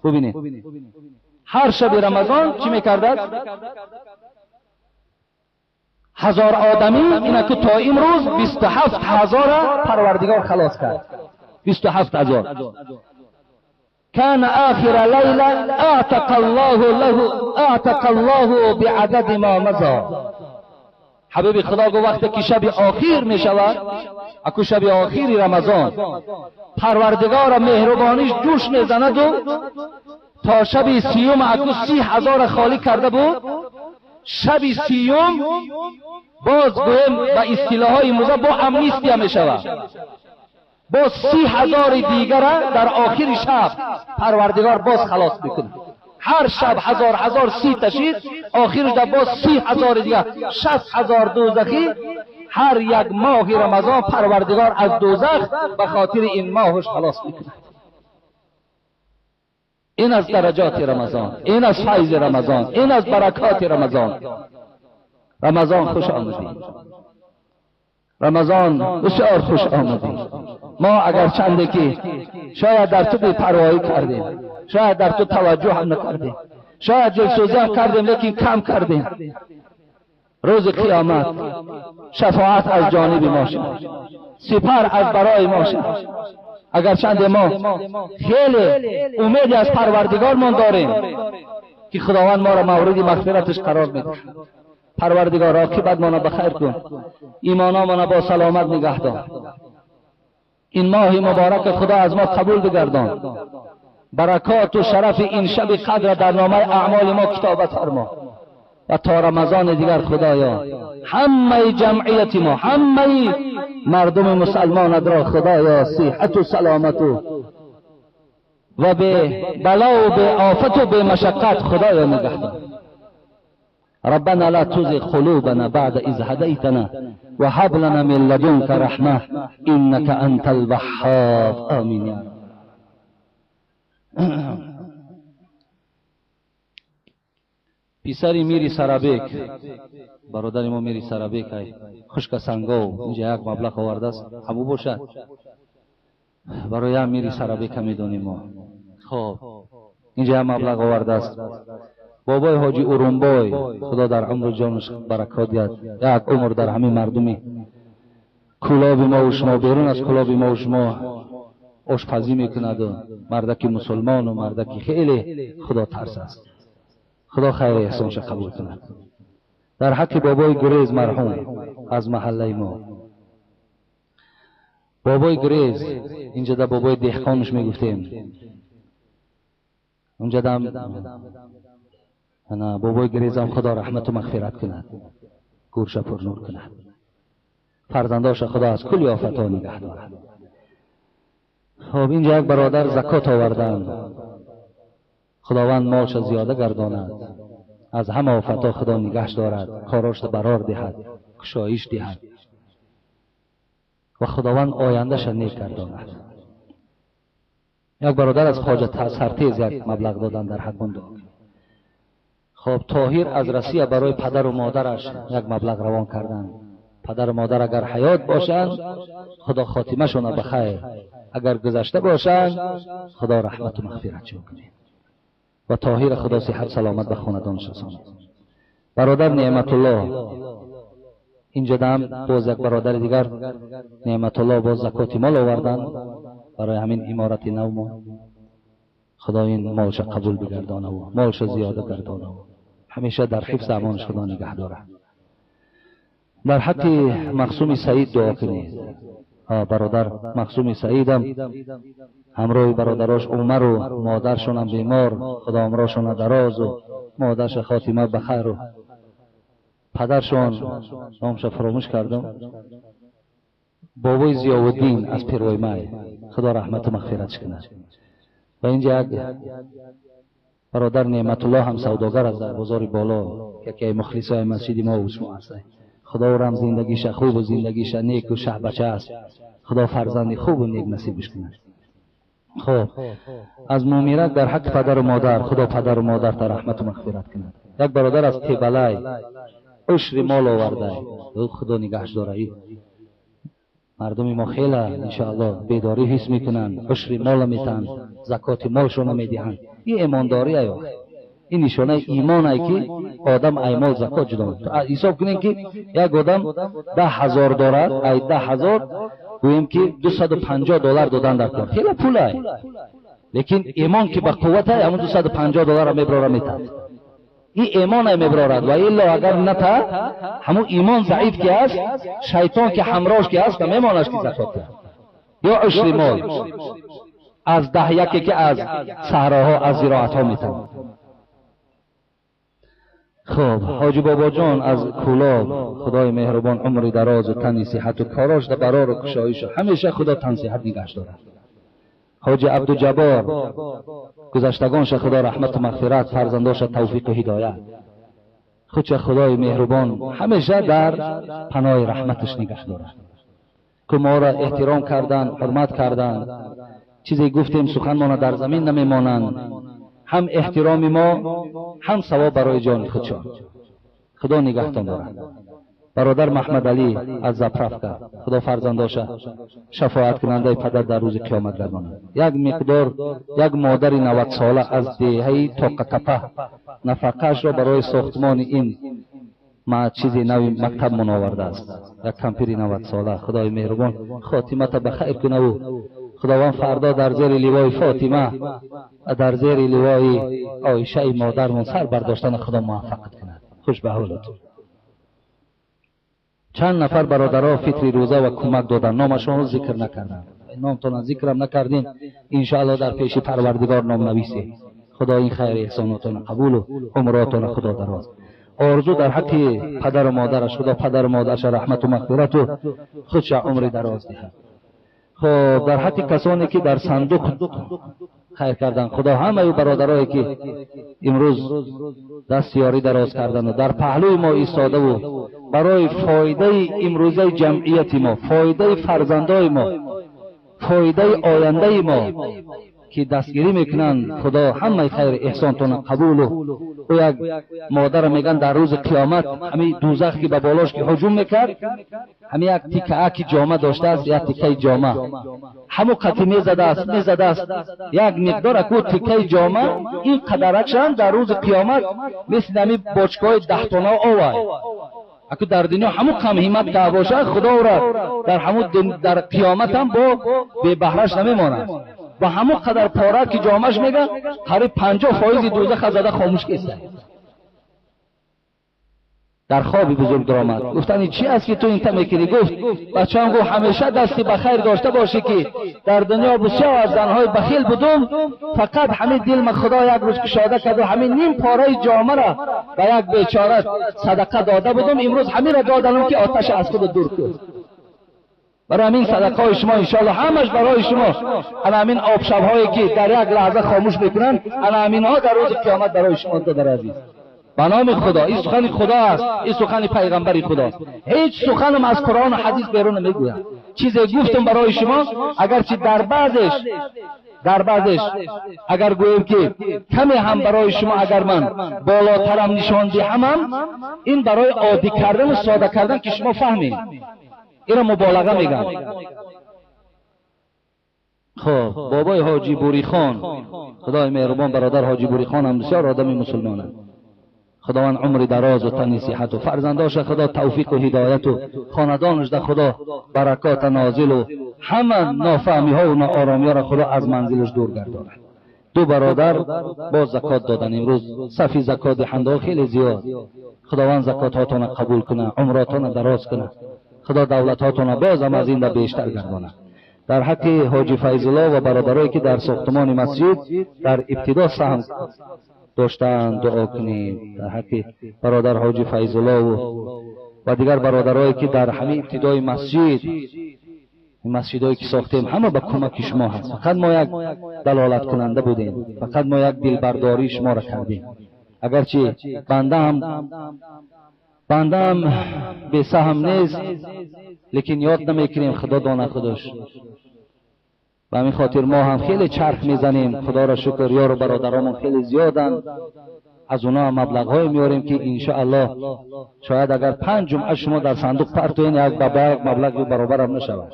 ببینید، هر شب رمضان چی میکرد؟ 1000 آدمی اینا که تا امروز 27,000 پروردگار خلاص کرد. 27,000. كان آخر ليلة اعتق الله له اعتق الله بعدد ما مضى. حبیب خدا گفت وقتی که شب آخیر می شود، اکو شب آخیر رمضان، پروردگار مهربانیش جوش میزند و تا شب سیوم اکو 30,000 خالی کرده بود. شب سیوم باز گویم به اصطلاحهای موزه با امنیستیا می شود. باز 30,000 دیگر در آخر شب پروردگار باز خلاص میکنه. هر شب 1000 30 تشید، آخرش در باز 30,000 دیگر، 60,000 دوزخی. هر یک ماه رمضان پروردگار از دوزخ به خاطر این ماهش خلاص میکنه. این از درجات رمضان، این از فیض رمضان، این از برکات رمضان. رمضان خوش آمدی، رمضان بسیار خوش آمدی. ما اگر چنده که شاید در تو بی‌پروایی کردیم، شاید در تو توجه هم نکردیم، شاید دلسوزی هم کردیم لیکن کم کردیم. روز قیامت شفاعت از جانب ما شد، سپر از برای ما شد. اگر چند ما خیلی امید از پروردگار ما داریم که خداوند ما را مورد مغفرتش قرار میده. پروردگار عاقبت ما را بخیر کن، ایمانا ما را با سلامت نگه دار. این ماه مبارک خدا از ما قبول بگردان. برکات و شرف این شب قدر در نامه اعمال ما کتابت فرما و تا رمضان دیگر خدایا همه جمعیت ما، همه مردم مسلمان را خدایا صحت و سلامت و به بلا و به آفت و به مشقت خدایا نگه دار. ربنا لا تزغ قلوبنا بعد إذ هديتنا وهب لنا من لدنك رحمة إنك أنت الوهاب. آمين. پسری میری سرابیک، برادر ما میری سرابیک های خشک سنگو اینجا یک مبلغ آورده است، همو باشد برای هم میری سرابیک میدونیم ما. خب اینجا هم مبلغ آورده است. بابای حاجی اورونبای خدا در عمر جانش برکات دهد، یک عمر در همه مردمی کلاب ما و شما، بیرون از کلاب ما و شما آشپزی میکند و مردکی مسلمان و مردکی خیلی خدا ترس است. خدا خیر احسانش قبول کند. در حق بابای گریز مرحوم از محله ما، بابای گریز اینجا در بابای دهقانش میگفتیم، اونجا دم انا بابای گریزم خدا رحمت و مغفرت کند، گورش پر نور کند، فرزنداش خدا از کل آفت‌ها نگه دارد. خب اینجا یک برادر زکات آوردند، خداوند مالش زیاده گرداند، از همه آفت‌ها خدا نگهش دارد، کاراش برار دهد، کشایش دهد و خداوند آیندهش نیک گرداند. یک برادر از خواجه سرتیز یک مبلغ دادن در حق دعا. خب طاهر از رسیه برای پدر و مادرش یک مبلغ روان کردند. پدر و مادر اگر حیات باشند خدا خاتمه شون بخیر، اگر گذشته باشند خدا رحمت و مغفرت شون کنه و طاهر خدا صحت سلامت به خاندانش رساند. برادر نعمت الله اینجا دم باز یک برادر دیگر نعمت الله باز زکات مال آوردند برای همین امارت نو ما. خدا این مالش قبول بگردانه و مالش زیاده گردانه و همیشه در حفظ امانش خدا نگه داره. در حق مخصوم سعید دعا کنید. برادر مخصوم سعیدم همراه برادراش عمر و مادرشون هم بیمار، خدا عمرشون دراز و مادرش خاتمه بخیر و پدرشون نامش فراموش کردم، بابای ضیاءالدین از پیروی مای، خدا رحمت و مغفرتش کند. و اینجا یک برادر نعمت الله هم سوداگر از در بازار بالا، یکی مخلصای مسجد ما و شما هست. خدا او هم زندگیش خوب و زندگیش نیک و شه بچه است، خدا فرزند خوب و نیک نصیبش کند. خب از مومیرک در حق پدر و مادر، خدا پدر و مادر تا رحمت و مغفرت کند. یک برادر از تیبلای عشر مال آورده، خدا نگهش داره. مردم ما خیلی انشاءالله بیداری حس میکنن، عشر مال میتن، زکات مالشون میدهند. این ایمانداری ایو، این نشانه ایمان ای که آدم ای مال زکات جدا میکنه. حساب کنین که یک آدم 10,000 دارد، ای 10,000 گوییم که 250 دلار دادن در کار، خیلی پول ای، لیکن ایمان که به قوت ای همون 250 دلار میبراره میتد. این ایمان ای میبرارد و الا اگر نتا همون ایمان ضعیف که است، شیطان که همراهش که است نمیمانش که زکات ده یا عشر مال از 10 یکی که از صحراها از زراعت ها میتواند. Хуб, ҳоҷи Бобоҷон аз Кӯлоб, Худои меҳрубон умри дарозу тани сиҳату корош да барору кушоишу ҳамеша Худо тансиҳат нигаҳш дорад. Ҳоҷи Абдуҷаббор, гузаштагонша Худо раҳмату мағфират, фарзандоша тавфиқу ҳидоят. Худша Худои меҳрубон ҳамеша дар паноҳи раҳматаш нигаҳ дорад. Ки моро эҳтиром карданд, ҳурмат карданд, чизе гуфтем суханмона дар замин намемонанд. Ҳам эҳтироми мо, ҳам савоб барои ҷони худшон. Худо нигаҳтон дорад. Бародар Маҳмадалӣ аз заправка, Худо фарзандоша шафоаткунандаи падар дар рӯзи қиёмат гардонад. Як миқдор як модари 90-сола аз деҳаи Тоқатапа нафақаашро барои сохтмони ин чизи нави мактабмон овардааст. Як кампири 90-сола, Худои меҳрубон хотимата ба хайр кунаву Худованд фардо дар зери ливои Фотима ва дар зери ливои Оишаи модармон сар бардоштана Худо муваффақат кунад. Хуш ба ҳолатон. Чанд нафар бародаро фитри рӯза ва кӯмак доданд, номашонро зикр накарданд. Номтонро зикрам накардем, иншоалло дар пеши Парвардигор ном нависем. Худо ин хайри эҳсонотонро қабулу умротонро Худо дароз. Орзу дар ҳаққи падару модараш, Худо падару модараша раҳмату мағфирату худша умри дароз диҳад. Хуб, дар ҳаққи касоне ки дар сандуқ хайр карданд, Худо ҳамаи бародарое ки имрӯз даст ёрӣ дароз карданду дар паҳлӯи мо истодаву барои фоидаи имрӯзаи ҷамъияти мо, фоидаи фарзандои мо, фоидаи ояндаи мо ки дастгирӣ мекунанд, Худо ҳамаи хайри эҳсонтонро қабулу. Ӯ як модарро мегӯянд дар рӯзи қиёмат ҳамин дӯзах ки ба болош ки ҳуҷум мекард, ҳамин як тикааки ҷома доштааст, як тикаи ҷома ҳамун қати мезадааст, мезадааст, як миқдор аку тикаи ҷома ин қадаракшам дар рӯзи қиёмат мисли ҳамин бочкаҳои даҳтона овай. Аку дар дунё ҳамун кам ҳиммат карда бошад, Худо ӯро дар ҳамун дар қиёматам бо бебаҳраш намемонад. Ба ҳамон қадар пора ки ҷомаш мега, қариб 50% дӯзаха зада хомӯш кеста. Дар хоби бузург даромад. Гуфтанд ин чӣ аст ки ту инта мекунӣ? Гуфт бачаам, гуфт ҳамеша дасти ба хайр дошта бошӣ ки дар дунё бисёр аз занҳои бахил будум, фақат ҳамин дилма Худо як рӯз кушода карду ҳамин ним пораи ҷомаро ба як бечора садақа дода будум, имрӯз ҳаминро додам ки оташа аз худ дур кун. Барои ҳамин садақаҳои шумо иншоалло ҳамаш барои шумо, ана ҳамин обшабҳое ки дар як лаҳза хомӯш мекунанд, ана ҳаминҳо дар рӯзи қиёмат барои шумо додар азиз. Ба номи Худо, ин сухани Худо аст, ин сухани пайғамбари Худост. Ҳеҷ суханам аз Қуръону ҳадис берун намегӯям. Чизе гуфтам барои шумо, агарчи дар баъзеш агар гӯем ки каме ҳам барои шумо агар ман болотарам нишон диҳамам, ин барои оддӣ кардану сода кардан ки шумо фаҳмед. Инро муболаға мегӯям. Хуб, бобои ҳоҷи Бурихон, Худои меҳрубон бародар ҳоҷи Бурихон ҳам бисёр одами мусулмон аст. Худованд умри дарозу тани сиҳату фарзандоша Худо тавфиқу ҳидояту хонадонаш да Худо баракота нозилу ҳама нофаҳмиҳову нооромиҳоро Худо аз манзилаш дур гардонад. Ду бародар боз закот додан имрӯз, сафи закот диҳандаҳо хеле зиёд. Худованд закотҳотонро қабул кунад, умротонро дароз кунад, Худо давлатҳотонро боз ҳам аз ин да бештар гардонад. Дар ҳаққи ҳоҷи Файзулло ва бародарое ки дар сохтмони масҷид дар ибтидо саҳм доштаанд дуо кунед. Дар ҳаққи бародар ҳоҷи Файзуллову ва дигар бародарое ки дар ҳамин ибтидои масҷид, масҷидҳое ки сохтем ҳама ба кӯмаки шумо ҳаст. Фақат мо як далолаткунанда будем, фақат мо як дилбардории шуморо кардем. Агарчи бандаам бесаҳм нест, лекин ёд намекунем, Худо дона худаш. Ба ҳамин хотир мо ҳам хеле чарх мезанем. Худоро шукр, ёру бародаромон хеле зиёданд, аз онҳо маблағҳое меорем ки иншоаллоҳ шояд агар 5 ҷумъа шумо дар сандуқ партоен, як ба як маблағи баробарам нашавад.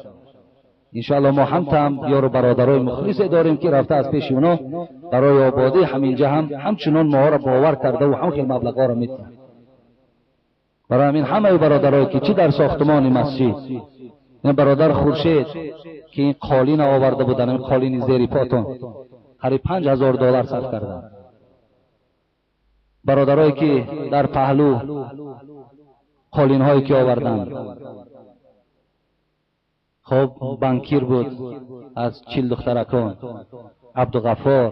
Иншоаллоҳ мо ҳам там ёру бародарои мухлисе дорем ки рафта аз пеши онҳо барои ободӣ ҳаминҷа ҳам ҳамчунон моҳоро бовар кардаву ҳам хел маблағҳоро медиҳанд. Барои ҳамин ҳамаи бародарое ки чӣ дар сохтмони масҷид, ин бародар Хуршед ки ин қолина оварда буданд, ин қолини зери потон қариб $5000 сарф карданд. Бародарое ки дар паҳлӯ қолинҳое ки оварданд, хоб банкир буд аз 40 духтаракон, Абдуғаффор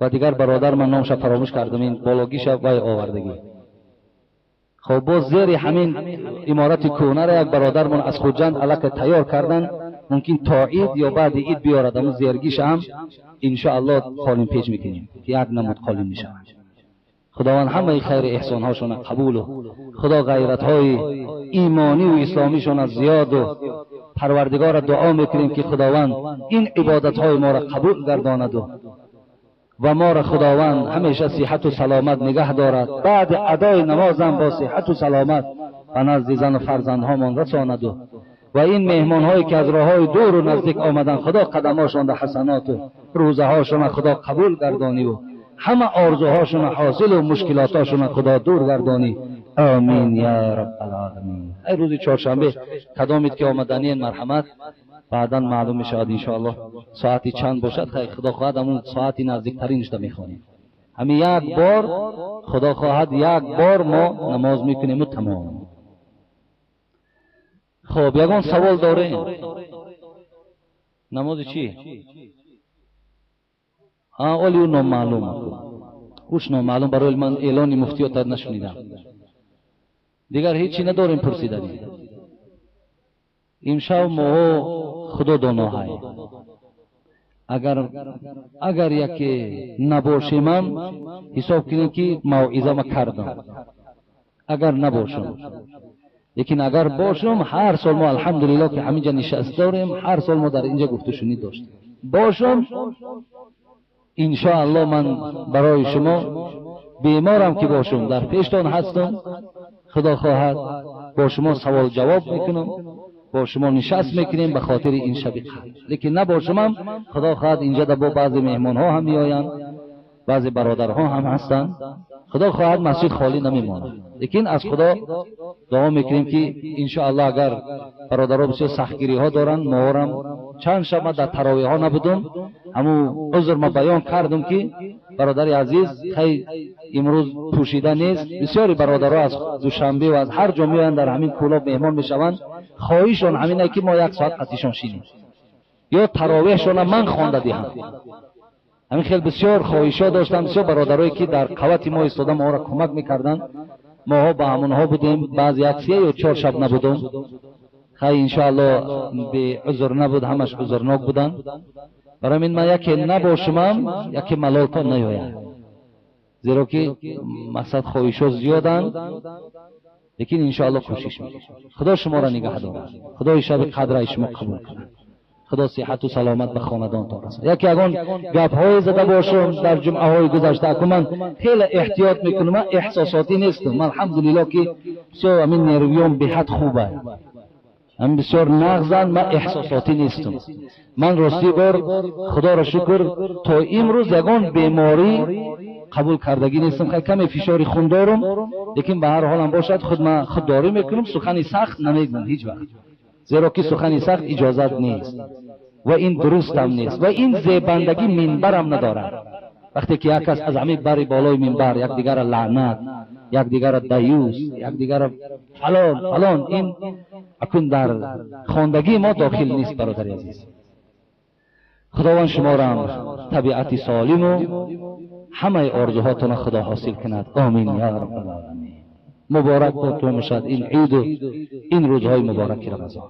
ва дигар бародар ман номша фаромӯш кардам, ин бологиша вай овардагӣ. Хоб, боз зери ҳамин иморати кӯҳнара як бародармон аз Хуҷанд аллакай тайёр кардан, мумкин то ид ё баъди ид биёрад. Амн зергиша ҳам иншоаллоҳ қолин печ мекунем, ки як намуд қолин мешавад. Худованд ҳамаи хайри эҳсонҳошона қабулу, Худо ғайратҳои имониву исломишона зиёду. Парвардигора дуо мекунем, ки Худованд ин ибодатҳои моро қабул гардонаду ва моро Худованд ҳамеша сиҳату саломат нигаҳ дорад, баъди адои намозам бо сиҳату саломат ба назди зану фарзандҳомон расонаду ва ин меҳмонҳое, ки аз роҳҳои дуру наздик омаданд, Худо қадамҳошонда ҳасаноту рӯзаҳошона Худо қабул гардониву ҳама орзуҳошона ҳосилу мушкилотҳошона Худо дур гардонӣ. Омин я раббалоламин. Ай рӯзи чоршанбе кадомед, ки омаданиен, марҳамат, баъдан маълум мешавад, иншоаллоҳ, соати чанд бошад. Хай, Худо хоҳад, ҳамун соати наздиктаринашда мехонем. Ҳамин як бор, Худо хоҳад, як бор мо намоз мекунему тамом. Хоб, ягон савол дорем? Намози чӣ? Оли ӯ номаълум, уш номаълум барои ман, эълони муфтиёта нашунидам. Дигар ҳечи надорем пурсиданӣ. Имшаб моҳо Худо доноҳай. Агар яке набошемам, ҳисоб кунем, ки мавъизама кардам, агар набошам. Лекин агар бошам, ҳар сол мо, алҳамдулилло, ки ҳаминҷа нишаст дорем, ҳар сол мо дар инҷа гуфтушунид доштем. Бошам, иншоаллоҳ, ман барои шумо беморам ки бошам, дар пештон ҳастам. Худо хоҳад, бо шумо савол ҷавоб мекунам, бо шумо нишаст мекунем ба хотири ин шаби қадр. Лекин набошамам, Худо хоҳад, инҷа да бо баъзе меҳмонҳо ҳам меоянд, баъзе бародарҳо ҳам ҳастанд. Худо хоҳад, масҷид холӣ намемонад. Лекин аз Худо дуо мекунем, ки иншоаллоҳ, агар бародаро бисёр сахтгириҳо доранд, моҳорам чанд шаб ман дар таровиҳо набудум, ҳамун узр ма баён кардум, ки бародари азиз, хай, имрӯз пӯшида нест. Бисёри бародаро аз Душанбе ва аз ҳар ҷо меоянд, дар ҳамин Кӯлоб меҳмон мешаванд. Хоҳишон ҳамине, ки мо як соат қатишон шинем ё таровеҳшона ман хонда диҳам. Ҳамин хел бисёр хоҳишҳо доштам. Бисёр бародарое, ки дар қавати мо истода моҳоро кӯмак мекарданд, моҳо ба ҳамонҳо будем. Баъзе як се ё чор шаб набудум. Хай, иншоаллоҳ, беузр набуд, ҳамаш узрнок буданд. Барои ҳамин ман яке набошумам, яке малолтон наёяд, зеро ки мақсад хоҳишҳо зиёданд. Лекин иншоаллоҳ кӯшиш мекунем. Худо шуморо нигаҳ дорад, Худои шаби қадраи шумо қабул кунад, Худо сиҳату саломат ба хонадонтон расад. Яке ягон гапҳое зада бошам дар ҷумъаҳои гузашта, аку ман хеле эҳтиёт мекунам, ман эҳсосотӣ нестам. Ман, алҳамдулилло, ки бисёр ҳамин нервиём беҳад хуба, ҳам бисёр нағзанд, ман эҳсосотӣ нестам. Ман ростӣ бор, Худоро шукр, то имрӯз ягон беморӣ қабул кардагӣ нестам. Хай, каме фишори хун дорам, лекин ба ҳар ҳолам бошад, худ ман худдорӣ мекунам, сухани сахт намегӯям ҳеҷ вақт, зеро ки сухани сахт иҷозат нест ва ин дурустам нест ва ин зебандагӣ минбарам надорад. Вақте ки як кас аз ҳамин бари болои минбар якдигара лаънат, якдигара даюс, якдигара фалон фалон, ин акун дар хондагии мо дохил нест, бародари азиз. Худованд шуморам табиати солиму ҳамаи орзуҳотона Худо ҳосил кунад. Омин я раббалоламин. Муборак бод бошад ин иду ин рӯзҳои мубораки Рамазон.